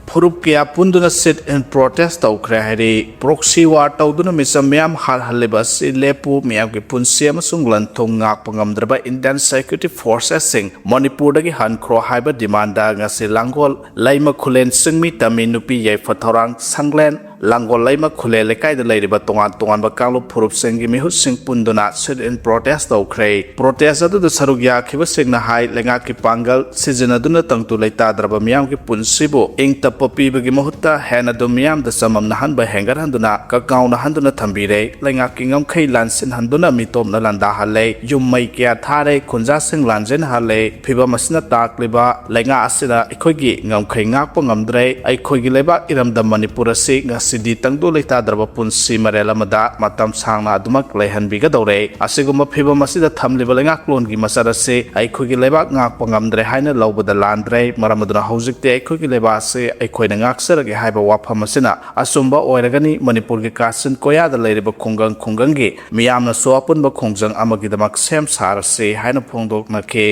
ꯐꯨꯔꯨꯞ ꯀꯌꯥ ꯄꯨꯟꯗꯨꯅ sit-in protest ꯇꯧꯈ꯭ꯔꯦ ꯍꯥꯏꯔꯤ꯫ Proxy war ꯇꯧꯗꯨꯅ ꯃꯤꯆꯝ ꯃꯤꯌꯥꯝ ꯍꯥꯠꯍꯜꯂꯤꯕ ꯑꯁꯤ ꯂꯦꯞꯄꯨ, ꯃꯤꯌꯥꯝꯒꯤ ꯄꯨꯟꯁꯤ ꯑꯃꯁꯨꯡ ꯂꯟ ꯊꯨꯝ ꯉꯥꯛꯄ ꯉꯝꯗ꯭ꯔꯕ Indian security forcesꯁꯤꯡ ꯃꯅꯤꯄꯨꯔꯗꯒꯤ ꯍꯟꯈ꯭ꯔꯣ ꯍꯥꯏꯕ demandꯗ ꯉꯁꯤ ꯂꯥꯡꯒꯣꯜ ꯂꯩꯃ ꯈꯨꯂꯦꯟ ꯆꯤꯡꯃꯤ ꯇꯝꯃꯤ ꯅꯨꯄꯤ ꯌꯥꯏꯐ ꯊꯧꯔꯥꯡ ꯁꯪꯂꯦꯟ ꯂꯥꯡꯒꯣꯜ ꯂꯩꯃ ꯈꯨꯂꯦ ꯂꯩꯀꯥꯏꯗ ꯂꯩꯔꯤꯕ ꯇꯣꯉꯥꯟ ꯇꯣꯉꯥꯟꯕ ꯀꯥꯡꯂꯨꯞ ꯐꯨꯔꯨꯞꯁꯤꯡꯒꯤ ꯃꯤꯍꯨꯠꯁꯤꯡ ꯄꯨꯟꯗꯨꯅ sit-in protest ꯇꯧꯈ꯭ꯔꯦ꯫ Protest ꯑꯗꯨꯗ ꯁꯔꯨꯛ ꯌꯥꯈꯤꯕꯁꯤꯡꯅ ꯍꯥꯏ, ꯂꯩꯉꯥꯛꯀꯤ ꯄꯥꯡꯒꯜ ꯁꯤꯖꯤꯟꯅꯗꯨꯅ ꯇꯪꯗꯨ ꯂꯩꯇꯥꯗ꯭ꯔꯕ ꯃꯤꯌꯥꯝꯒꯤ ꯄꯨꯟꯁꯤꯕꯨ ꯏꯪ ꯇꯞꯄ ꯄꯤꯕꯒꯤ ꯃꯍꯨꯠꯇ ꯍꯦꯟꯅ ꯑꯗꯨꯝ ꯃꯤꯌꯥꯝꯗ ꯆꯃꯝꯅꯍꯟꯕ ꯍꯦꯟꯒꯠꯍꯟꯗꯨꯅ ꯀꯀꯥꯎꯅꯍꯟꯗꯨꯅ ꯊꯝꯕꯤꯔꯦ꯫ ꯂꯩꯉꯥꯛꯀꯤ ꯉꯝꯈꯩ ꯂꯥꯟꯁꯤꯟꯍꯟꯗꯨꯅ ꯃꯤꯇꯣꯞꯅ ꯂꯥꯟꯗꯥꯍꯜꯂꯦ꯫ ꯌꯨꯝ ꯃꯩ ꯀꯌꯥ ꯊꯥꯔꯦ, ꯈꯨꯟꯖꯥꯁꯤꯡ ꯂꯥꯟꯖꯦꯟꯍꯜꯂꯦ꯫ ꯐꯤꯚꯝ ꯑꯁꯤꯅ ꯇꯥꯛꯂꯤꯕ ꯂꯩꯉꯥꯛ ꯑꯁꯤꯅ ꯑꯩꯈꯣꯏꯒꯤ ꯉꯝꯈꯩ ꯉꯥꯛꯄ ꯉꯝꯗ꯭ꯔꯦ꯫ ꯑꯩꯈꯣꯏꯒꯤ ꯂꯩꯕꯥꯛ ꯏꯔꯝꯗꯝ ꯃꯅꯤꯄꯨꯔ ꯑꯁꯤ ꯉꯁꯤꯗꯤ ꯇꯪꯗꯨ ꯂꯩꯇꯥꯗ꯭ꯔꯕ ꯄꯨꯟꯁꯤ ꯃꯔꯦꯜ ꯑꯃꯗ ꯃꯇꯝ ꯁꯥꯡꯅ ꯑꯗꯨꯃꯛ ꯂꯩꯍꯟꯕꯤꯒꯗꯧꯔꯦ꯫ ꯑꯁꯤꯒꯨꯝꯕ ꯐꯤꯚꯝ ꯑꯁꯤꯗ ꯊꯝꯂꯤꯕ ꯂꯩꯉꯥꯛꯂꯣꯟꯒꯤ ꯃꯆꯠ ꯑꯁꯤ ꯑꯩꯈꯣꯏꯒꯤ ꯂꯩꯕꯥꯛ ꯉꯥꯛꯄ ꯉꯝꯗ꯭ꯔꯦ ꯍꯥꯏꯅ ꯂꯧꯕꯗ ꯂꯥꯟꯗ꯭ꯔꯦ꯫ ꯃꯔꯝ ꯑꯗꯨꯅ ꯍꯧꯖꯤꯛꯇꯤ ꯑꯩꯈꯣꯏꯒꯤ ꯂꯩꯕꯥꯛ ꯑꯁꯤ ꯑꯩꯈꯣꯏꯅ ꯉꯥꯛꯆꯔꯒꯦ ꯍꯥꯏꯕ ꯋꯥꯐꯝ ꯑꯁꯤꯅ ꯑꯆꯨꯝꯕ ꯑꯣꯏꯔꯒꯅꯤ꯫ ꯃꯅꯤꯄꯨꯔꯒꯤ ꯀꯥꯆꯤꯟ ꯀꯣꯌꯥꯗ ꯂꯩꯔꯤꯕ ꯈꯨꯡꯒꯪ ꯈꯨꯡꯒꯪꯒꯤ ꯃꯤꯌꯥꯝꯅꯁꯨ ꯑꯄꯨꯟꯕ ꯈꯣꯡꯖꯪ ꯑꯃꯒꯤꯗꯃꯛ ꯁꯦꯝ ꯁꯥꯔꯁꯤ ꯍꯥꯏꯅ ꯐꯣꯡꯗꯣꯛꯅꯈꯤ꯫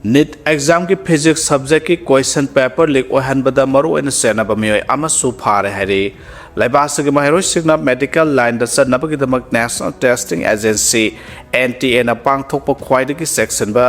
NEET examꯒꯤ physics subjectꯀꯤ question paper leak ꯑꯣꯏꯍꯟꯕꯗ ꯃꯔꯨꯑꯣꯏꯅ ꯆꯦꯟꯅꯕ ꯃꯤꯑꯣꯏ ꯑꯃꯁꯨ ꯐꯥꯔꯦ ꯍꯥꯏꯔꯤ꯫ ꯂꯩꯕꯥꯛ ꯑꯁꯤꯒꯤ ꯃꯍꯩꯔꯣꯏꯁꯤꯡꯅ medical lineꯗ ꯆꯠꯅꯕꯒꯤꯗꯃꯛ National Testing Agency, NTAꯅ ꯄꯥꯡꯊꯣꯛꯄ ꯈ꯭ꯋꯥꯏꯗꯒꯤ ꯆꯦꯛꯁꯤꯟꯕ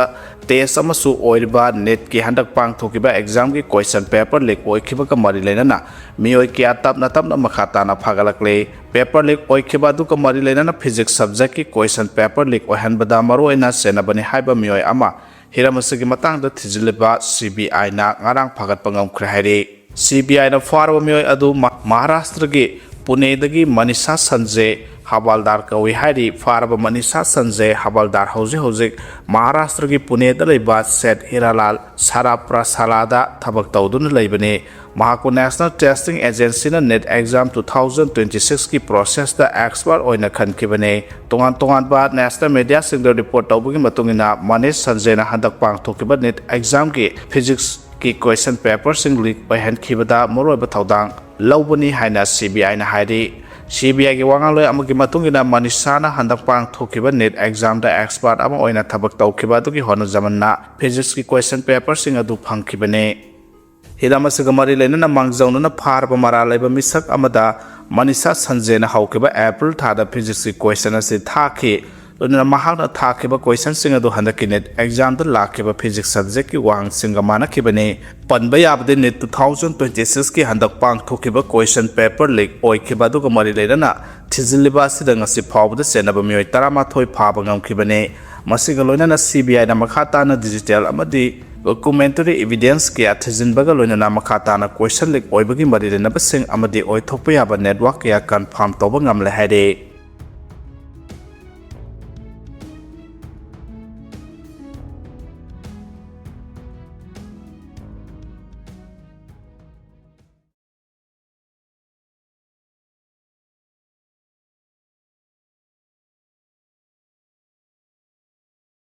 test ꯑꯃꯁꯨ ꯑꯣꯏꯔꯤꯕ NEETꯀꯤ ꯍꯟꯗꯛ ꯄꯥꯡꯊꯣꯛꯈꯤꯕ examꯒꯤ question paper leak ꯑꯣꯏꯈꯤꯕꯒ ꯃꯔꯤ ꯂꯩꯅꯅ ꯃꯤꯑꯣꯏ ꯀꯌꯥ ꯇꯞꯅ ꯇꯞꯅ ꯃꯈꯥ ꯇꯥꯅ ꯐꯒꯠꯂꯛꯂꯤ꯫ Paper leak ꯑꯣꯏꯈꯤꯕ ꯑꯗꯨꯒ ꯃꯔꯤ ꯂꯩꯅꯅ physics subjectꯀꯤ question paper leak ꯑꯣꯏꯍꯟꯕꯗ ꯃꯔꯨꯑꯣꯏꯅ ꯆꯦꯟꯅꯕꯅꯤ ꯍꯥꯏꯕ ꯃꯤꯑꯣꯏ ꯑꯃ ꯍꯤꯔꯝ ꯑꯁꯤꯒꯤ ꯃꯇꯥꯡꯗ ꯊꯤꯖꯤꯜꯂꯤꯕ CBIꯅ ꯉꯔꯥꯡ ꯐꯥꯒꯠꯄ ꯉꯝꯈ꯭ꯔꯦ ꯍꯥꯏꯔꯤ꯫ CBIꯅ ꯐꯥꯔꯕ ꯃꯤꯑꯣꯏ ꯑꯗꯨ ꯃ-, ꯃꯍꯥꯔꯥꯁꯇ꯭ꯔꯒꯤ ꯄꯨꯅꯦꯗꯒꯤ ꯃꯅꯤꯁꯥ ꯁꯟꯖꯦ ꯍꯕꯥꯜꯗꯥꯔ ꯀꯧꯏ ꯍꯥꯏꯔꯤ꯫ ꯐꯥꯔꯕ ꯃꯅꯤꯁꯥ ꯁꯟꯖꯦ ꯍꯕꯥꯜꯗꯥꯔ ꯍꯧꯖꯤꯛ ꯍꯧꯖꯤꯛ ꯃꯍꯥꯔꯥꯁꯇ꯭ꯔꯒꯤ ꯄꯨꯅꯦꯗ ꯂꯩꯕ ꯁꯦꯠ ꯍꯤꯔꯥꯂꯥꯜ ꯁꯔꯥꯄ꯭ꯔꯁꯥꯂꯥꯗ ꯊꯕꯛ ꯇꯧꯗꯨꯅ ꯂꯩꯕꯅꯤ꯫ ꯃꯍꯥꯛꯄꯨ National Testing Agencyꯅ NEET exam two thousand twenty sixꯀꯤ processꯇ expert ꯑꯣꯏꯅ ꯈꯟꯈꯤꯕꯅꯤ꯫ ꯇꯣꯉꯥꯟ ꯇꯣꯉꯥꯟꯕ national mediaꯁꯤꯡꯗ report ꯇꯧꯕꯒꯤ ꯃꯇꯨꯡ ꯏꯟꯅ ꯃꯅꯤꯁ ꯁꯟꯖꯦꯅ ꯍꯟꯗꯛ ꯄꯥꯡꯊꯣꯛꯈꯤꯕ NEET examꯒꯤ physicsꯀꯤ question paperꯁꯤꯡ leak ꯑꯣꯏꯍꯟꯈꯤꯕꯗ ꯃꯔꯨꯑꯣꯏꯕ ꯊꯧꯗꯥꯡ ꯂꯧꯕꯅꯤ ꯍꯥꯏꯅ CBIꯅ ꯍꯥꯏꯔꯤ꯫ CBIꯒꯤ ꯋꯥꯉꯥꯡꯂꯣꯏ ꯑꯃꯒꯤ ꯃꯇꯨꯡ ꯏꯟꯅ ꯃꯅꯤꯁꯥꯅ ꯍꯟꯗꯛ ꯄꯥꯡꯊꯣꯛꯈꯤꯕ NEET examꯗ expert ꯑꯃ ꯑꯣꯏꯅ ꯊꯕꯛ ꯇꯧꯈꯤꯕ ꯑꯗꯨꯒꯤ ꯍꯣꯠꯅꯖꯃꯟꯅ physicsꯀꯤ question paperꯁꯤꯡ ꯑꯗꯨ ꯐꯪꯈꯤꯕꯅꯤ꯫ ꯍꯤꯔꯝ ꯑꯁꯤꯒ ꯃꯔꯤ ꯂꯩꯅꯅ ꯃꯥꯡꯖꯧꯅꯅ ꯐꯥꯔꯕ ꯃꯔꯥꯜ ꯂꯩꯕ ꯃꯤꯁꯛ ꯑꯃꯗ ꯃꯅꯤꯁꯥ ꯁꯟꯖꯦꯅ ꯍꯧꯈꯤꯕ ꯑꯦꯄ꯭ꯔꯤꯜ ꯊꯥꯗ ꯐꯤꯖꯤꯛꯁꯀꯤ ꯀꯣꯏꯁꯟ ꯑꯁꯤ ꯊꯥꯈꯤ꯫ ꯂꯣꯏꯅꯅ ꯃꯍꯥꯛꯅ ꯊꯥꯈꯤꯕ ꯀꯣꯏꯁꯟꯁꯤꯡ ꯑꯗꯨ ꯍꯟꯗꯛꯀꯤ ꯅꯤꯠ ꯑꯦꯛꯖꯥꯝꯗ ꯂꯥꯛꯈꯤꯕ ꯐꯤꯖꯤꯛꯁ ꯁꯕꯖꯦꯛꯀꯤ ꯋꯥꯍꯪꯁꯤꯡꯒ ꯃꯥꯟꯅꯈꯤꯕꯅꯤ꯫ ꯄꯟꯕ ꯌꯥꯕꯗꯤ ꯅꯤꯠ ꯇꯨ ꯊꯥꯎꯖꯟ ꯇ꯭ꯋꯦꯟꯇꯤ ꯁꯤꯛꯁꯀꯤ ꯍꯟꯗꯛ ꯄꯥꯡꯊꯣꯛꯈꯤꯕ ꯀꯣꯏꯁꯟ ꯄꯦꯄꯔ ꯂꯤꯛ ꯑꯣꯏꯈꯤꯕ ꯑꯗꯨꯒ ꯃꯔꯤ ꯂꯩꯅꯅ ꯊꯤꯖꯤꯜꯂꯤꯕ ꯑꯁꯤꯗ ꯉꯁꯤ ꯐꯥꯎꯕꯗ ꯆꯦꯟꯅꯕ ꯃꯤꯑꯣꯏ ꯇꯔꯥꯃꯥꯊꯣꯏ ꯐꯥꯕ ꯉꯝꯈꯤꯕꯅꯤ꯫ ꯃꯁꯤꯒ ꯂꯣꯏꯅꯅ ꯁꯤ ꯕꯤ ꯑꯥꯏꯅ ꯃꯈꯥ ꯇꯥꯅ ꯗꯤꯖꯤꯇꯦꯜ ꯑꯃꯗꯤ ꯗꯣꯀꯨꯃꯦꯟꯇꯔꯤ ꯏꯕꯤꯗꯦꯟꯁ ꯀꯌꯥ ꯊꯤꯖꯤꯟꯕꯒ ꯂꯣꯏꯅꯅ ꯃꯈꯥ ꯇꯥꯅ ꯀꯣꯏꯁꯟ ꯂꯤꯛ ꯑꯣꯏꯕꯒꯤ ꯃꯔꯤ ꯂꯩꯅꯕꯁꯤꯡ ꯑꯃꯗꯤ ꯑꯣꯏꯊꯣꯛꯄ ꯌꯥꯕ ꯅꯦꯠꯋꯥꯔꯛ ꯀꯌꯥ ꯀꯟꯐꯥꯔꯝ ꯇꯧꯕ ꯉꯝꯂꯦ ꯍꯥꯏꯔꯤ꯫